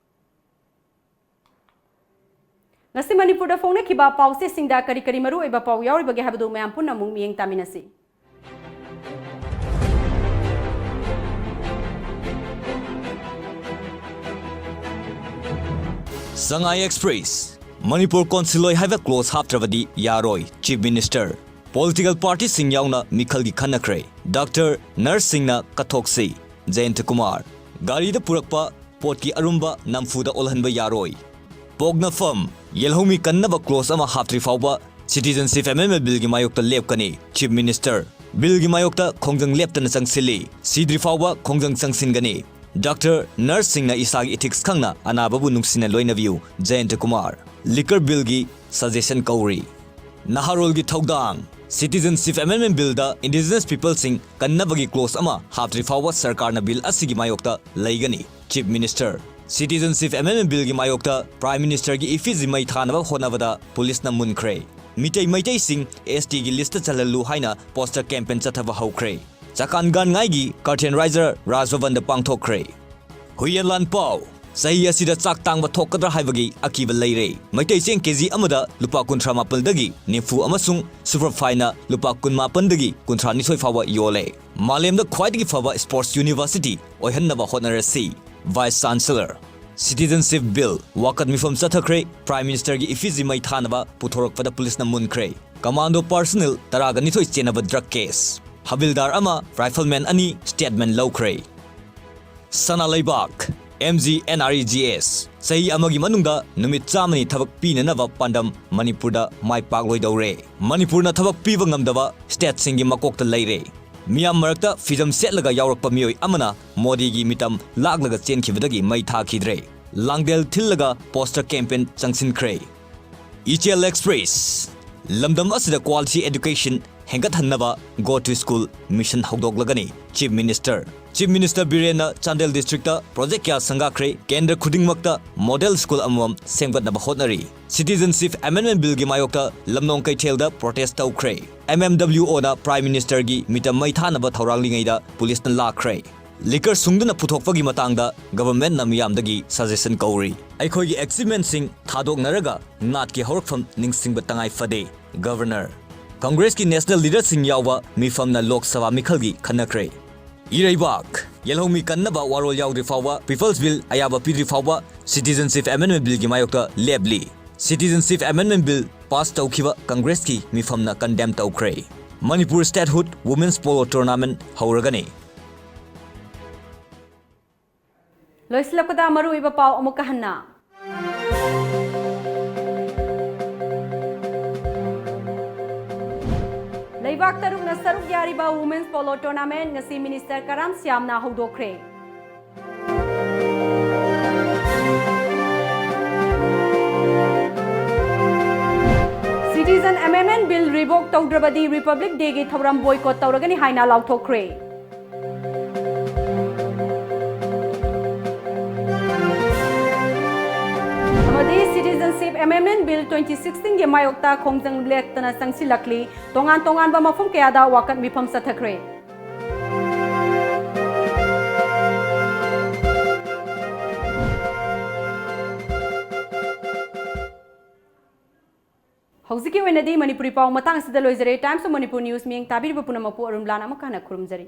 ꯉꯁꯤ ꯃꯅꯤꯄꯨꯔꯗ ꯐꯣꯡꯅꯈꯤꯕ ꯄꯥꯎꯆꯦꯁꯤꯡꯗ ꯀꯔꯤ ꯀꯔꯤ ꯃꯔꯨꯑꯣꯏꯕ ꯄꯥꯎ ꯌꯥꯎꯔꯤꯕꯒꯦ ꯍꯥꯏꯕꯗꯨ ꯃꯌꯥꯝ ꯄꯨꯟꯅ ꯑꯃꯨꯛ ꯃꯤꯠꯌꯦꯡ ꯇꯥꯃꯤꯟꯅꯁꯤ꯫ ꯁꯉꯥꯏ ꯑꯦꯛꯁꯄ꯭ꯔꯦꯁ, ꯃꯅꯤꯄꯨꯔ ꯀꯣꯟꯁꯤꯜꯂꯣꯏ ꯍꯥꯏꯕ clause ꯍꯥꯞꯇ꯭ꯔꯕꯗꯤ ꯌꯥꯔꯣꯏ, Chief Minister꯫ Political partyꯁꯤꯡ ꯌꯥꯎꯅ ꯃꯤꯈꯜꯒꯤ ꯈꯟꯅꯈ꯭ꯔꯦ꯫ Doctor, nurseꯁꯤꯡꯅ ꯀꯠꯊꯣꯛꯁꯤ, ꯖꯌꯟꯇ ꯀꯨꯃꯥꯔ꯫ ꯒꯥꯔꯤꯗ ꯄꯨꯔꯛꯄ ꯄꯣꯠꯀꯤ ꯑꯔꯨꯝꯕ ꯅꯝꯐꯨꯗ ꯑꯣꯜꯍꯟꯕ ꯌꯥꯔꯣꯏ꯫ ꯄꯣꯛꯅꯐꯝ, ꯌꯦꯜꯍꯧꯃꯤ ꯀꯟꯅꯕ clause ꯑꯃ ꯍꯥꯞꯇ꯭ꯔꯤ ꯐꯥꯎꯕ Citizenship Amendment Billꯒꯤ ꯃꯥꯌꯣꯛꯇ ꯂꯦꯞꯀꯅꯤ, Chief Minister꯫ Billꯒꯤ ꯃꯥꯌꯣꯛꯇ ꯈꯣꯡꯖꯪ ꯂꯦꯞꯇꯅ ꯆꯪꯁꯤꯜꯂꯤ꯫ ꯁꯤꯗ꯭ꯔꯤ ꯐꯥꯎꯕ ꯈꯣꯡꯖꯪ ꯆꯪꯁꯤꯟꯒꯅꯤ꯫ Doctor, nurseꯁꯤꯡꯅ ꯏꯁꯥꯒꯤ ethics ꯈꯪꯅ ꯑꯅꯥꯕꯕꯨ ꯅꯨꯡꯁꯤꯅ ꯂꯣꯏꯅꯕꯤꯌꯨ꯫ ꯖꯌꯟꯇ ꯀꯨꯃꯥꯔ꯫ Liquor Billꯒꯤ suggestion ꯀꯧꯔꯤ꯫ ꯅꯍꯥꯔꯣꯜꯒꯤ ꯊꯧꯗꯥꯡ꯫ Citizenship Amendment Billꯗ indigenous peopleꯁꯤꯡ ꯀꯟꯅꯕꯒꯤ clause ꯑꯃ ꯍꯥꯞꯇ꯭ꯔꯤ ꯐꯥꯎꯕ ꯁꯔꯀꯥꯔꯅ bill ꯑꯁꯤꯒꯤ ꯃꯥꯌꯣꯛꯇ ꯂꯩꯒꯅꯤ꯫ Chief Minister꯫ Citizenship Amendment Billꯒꯤ ꯃꯥꯌꯣꯛꯇ Prime Ministerꯒꯤ effigy ꯃꯩ ꯊꯥꯅꯕ ꯍꯣꯠꯅꯕꯗ ꯄꯨꯂꯤꯁꯅ ꯃꯨꯟꯈ꯭ꯔꯦ꯫ ꯃꯤꯇꯩ ꯃꯩꯇꯩꯁꯤꯡ STꯒꯤ listꯇ ꯆꯜꯍꯜꯂꯨ ꯍꯥꯏꯅ poster campaign ꯆꯠꯊꯕ ꯍꯧꯈ꯭ꯔꯦ꯫ ꯆꯀꯥꯟ ꯒꯥꯟꯉꯥꯏꯒꯤ curtain raiser ꯔꯥꯖꯚꯕꯟꯗ ꯄꯥꯡꯊꯣꯛꯈ꯭ꯔꯦ꯫ ꯍꯨꯏꯌꯦꯟꯂꯥꯟ ꯄꯥꯎ꯫ ꯆꯍꯤ ꯑꯁꯤꯗ ꯆꯥꯛ ꯇꯥꯡꯕ ꯊꯣꯛꯀꯗ꯭ꯔꯥ ꯍꯥꯏꯕꯒꯤ ꯑꯀꯤꯕ ꯂꯩꯔꯦ꯫ ꯃꯩꯇꯩ ꯆꯦꯡ KG ꯑꯃꯗ ꯂꯨꯄꯥ ꯀꯨꯟꯊ꯭ꯔꯥ ꯃꯥꯄꯜꯗꯒꯤ ꯅꯤꯐꯨ ꯑꯃꯁꯨꯡ superfineꯅ ꯂꯨꯄꯥ ꯀꯨꯟ ꯃꯥꯄꯜꯗꯒꯤ ꯀꯨꯟꯊ꯭ꯔꯥ ꯅꯤꯊꯣꯏ ꯐꯥꯎꯕ ꯌꯣꯜꯂꯦ꯫ ꯃꯥꯂꯦꯝꯗ ꯈ꯭ꯋꯥꯏꯗꯒꯤ ꯐꯕ sports university ꯑꯣꯏꯍꯟꯅꯕ ꯍꯣꯠꯅꯔꯁꯤ꯫ Vice Chancellor꯫ Citizenship Bill ꯋꯥꯀꯠ ꯃꯤꯐꯝ ꯆꯠꯊꯈ꯭ꯔꯦ꯫ Prime Ministerꯒꯤ effigy ꯃꯩ ꯊꯥꯅꯕ ꯄꯨꯊꯣꯔꯛꯄꯗ ꯄꯨꯂꯤꯁꯅ ꯃꯨꯟꯈ꯭ꯔꯦ꯫ Commando personnel ꯇꯔꯥꯒ ꯅꯤꯊꯣꯏ ꯆꯦꯟꯅꯕ drug case꯫ ꯍꯕꯤꯜꯗꯥꯔ ꯑꯃ, rifleman ꯑꯅꯤ statement ꯂꯧꯈ꯭ꯔꯦ꯫ ꯁꯅꯥ ꯂꯩꯕꯥꯛ, MGNREGS, ꯆꯍꯤ ꯑꯃꯒꯤ ꯃꯅꯨꯡꯗ ꯅꯨꯃꯤꯠ ꯆꯥꯝꯃꯅꯤ ꯊꯕꯛ ꯄꯤꯅꯅꯕ ꯄꯥꯟꯗꯝ ꯃꯅꯤꯄꯨꯔꯗ ꯃꯥꯏ ꯄꯥꯛꯂꯣꯏꯗꯧꯔꯦ꯫ ꯃꯅꯤꯄꯨꯔꯅ ꯊꯕꯛ ꯄꯤꯕ ꯉꯝꯗꯕ stateꯁꯤꯡꯒꯤ ꯃꯀꯣꯛꯇ ꯂꯩꯔꯦ꯫ ꯃꯤꯌꯥꯝ ꯃꯔꯛꯇ ꯐꯤꯖꯝ ꯁꯦꯠꯂꯒ ꯌꯥꯎꯔꯛꯄ ꯃꯤꯑꯣꯏ ꯑꯃꯅ ꯃꯣꯗꯤꯒꯤ ꯃꯤꯇꯝ ꯂꯥꯛꯂꯒ ꯆꯦꯟꯈꯤꯕꯗꯒꯤ ꯃꯩ ꯊꯥꯈꯤꯗ꯭ꯔꯦ꯫ ꯂꯥꯡꯗꯦꯜ ꯊꯤꯜꯂꯒ poster campaign ꯆꯪꯁꯤꯟꯈ꯭ꯔꯦ꯫ ꯏꯆꯦꯜ Express꯫ ꯂꯝꯗꯝ ꯑꯁꯤꯗ quality education ꯍꯦꯟꯒꯠꯍꯟꯅꯕ Go to School mission ꯍꯧꯗꯣꯛꯂꯒꯅꯤ꯫ Chief Minister꯫ Chief Minister ꯕꯤꯔꯦꯟꯅ Chandel districtꯇ project ꯀꯌꯥ ꯁꯪꯒꯥꯈ꯭ꯔꯦ꯫ ꯀꯦꯟꯗ꯭ꯔ ꯈꯨꯗꯤꯡꯃꯛꯇ model school ꯑꯃꯃꯝ ꯁꯦꯝꯒꯠꯅꯕ ꯍꯣꯠꯅꯔꯤ꯫ Citizenship Amendment Billꯒꯤ ꯃꯥꯌꯣꯛꯇ ꯂꯝꯂꯣꯡ ꯀꯩꯊꯦꯜꯗ protest ꯇꯧꯈ꯭ꯔꯦ꯫ MMWOꯅ Prime Ministerꯒꯤ ꯃꯤꯇꯝ ꯃꯩ ꯊꯥꯅꯕ ꯊꯧꯔꯥꯡꯂꯤꯉꯩꯗ ꯄꯨꯂꯤꯁꯅ ꯂꯥꯛꯈ꯭ꯔꯦ꯫ Liquor ꯁꯨꯡꯗꯨꯅ ꯄꯨꯊꯣꯛꯄꯒꯤ ꯃꯇꯥꯡꯗ governmentꯅ ꯃꯤꯌꯥꯝꯗꯒꯤ suggestion ꯀꯧꯔꯤ꯫ ꯑꯩꯈꯣꯏꯒꯤ achievementꯁꯤꯡ ꯊꯥꯗꯣꯛꯅꯔꯒ ꯅꯥꯠꯀꯤ ꯍꯧꯔꯛꯐꯝ ꯅꯤꯡꯁꯤꯡꯕ ꯇꯉꯥꯏ ꯐꯗꯦ꯫ Governor꯫ Congressꯀꯤ national leaderꯁꯤꯡ ꯌꯥꯎꯕ ꯃꯤꯐꯝꯅ ꯂꯣꯛ ꯁꯚꯥ ꯃꯤꯈꯜꯒꯤ ꯈꯟꯅꯈ꯭ꯔꯦ꯫ ꯏꯔꯩꯕꯥꯛ꯫ ꯌꯦꯜꯍꯧꯃꯤ ꯀꯟꯅꯕ ꯋꯥꯔꯣꯜ ꯌꯥꯎꯗ꯭ꯔꯤ ꯐꯥꯎꯕ, People's Bill ꯑꯌꯥꯕ ꯄꯤꯗ꯭ꯔꯤ ꯐꯥꯎꯕ Citizenship Amendment Billꯒꯤ ꯃꯥꯌꯣꯛꯇ ꯂꯦꯞꯂꯤ꯫ Citizenship Amendment Bill pass ꯇꯧꯈꯤꯕ Congressꯀꯤ ꯃꯤꯐꯝꯅ condemn ꯇꯧꯈ꯭ꯔꯦ꯫ Manipur Statehood Women's Polo Tournament ꯍꯧꯔꯒꯅꯤ꯫ ꯂꯣꯏꯁꯤꯜꯂꯛꯄꯗ ꯃꯔꯨꯑꯣꯏꯕ ꯄꯥꯎ ꯑꯃꯨꯛꯀ ꯍꯟꯅ꯫ ꯂꯩꯕꯥꯛ ꯂꯩꯕꯥꯛ ꯇꯔꯨꯛꯅ ꯁꯔꯨꯛ ꯌꯥꯔꯤꯕ Women's Polo Tournament ꯉꯁꯤ Minister ꯀꯔꯥꯝ ꯁ꯭ꯌꯥꯝꯅ ꯍꯧꯗꯣꯛꯈ꯭ꯔꯦ꯫ Citizen Amendment Bill revoke ꯇꯧꯗ꯭ꯔꯕꯗꯤ Republic Dayꯒꯤ ꯊꯧꯔꯝ boycott ꯇꯧꯔꯒꯅꯤ ꯍꯥꯏꯅ ꯂꯥꯎꯊꯣꯛꯈ꯭ꯔꯦ꯫ ꯑꯃꯗꯤ Citizenship Amendment Bill twenty sixteenꯒꯤ ꯃꯥꯌꯣꯛꯇ ꯈꯣꯡꯖꯪ ꯂꯦꯞꯇꯅ ꯆꯪꯁꯤꯜꯂꯛꯂꯤ꯫ ꯇꯣꯉꯥꯟ ꯇꯣꯉꯥꯟꯕ ꯃꯐꯝ ꯀꯌꯥꯗ ꯋꯥꯀꯠ ꯃꯤꯐꯝ ꯆꯠꯊꯈ꯭ꯔꯦ꯫ ꯍꯧꯖꯤꯛꯀꯤ ꯑꯣꯏꯅꯗꯤ ꯃꯅꯤꯄꯨꯔꯤ ꯄꯥꯎ ꯃꯇꯥꯡ ꯑꯁꯤꯗ ꯂꯣꯏꯖꯔꯦ꯫ Times of Manipur News ꯃꯤꯠꯌꯦꯡ ꯇꯥꯕꯤꯔꯤꯕ ꯄꯨꯝꯅꯃꯛꯄꯨ ꯑꯔꯨꯟ ꯂꯥꯟ ꯑꯃꯨꯛ ꯍꯟꯅ ꯈꯨꯔꯨꯝꯖꯔꯤ꯫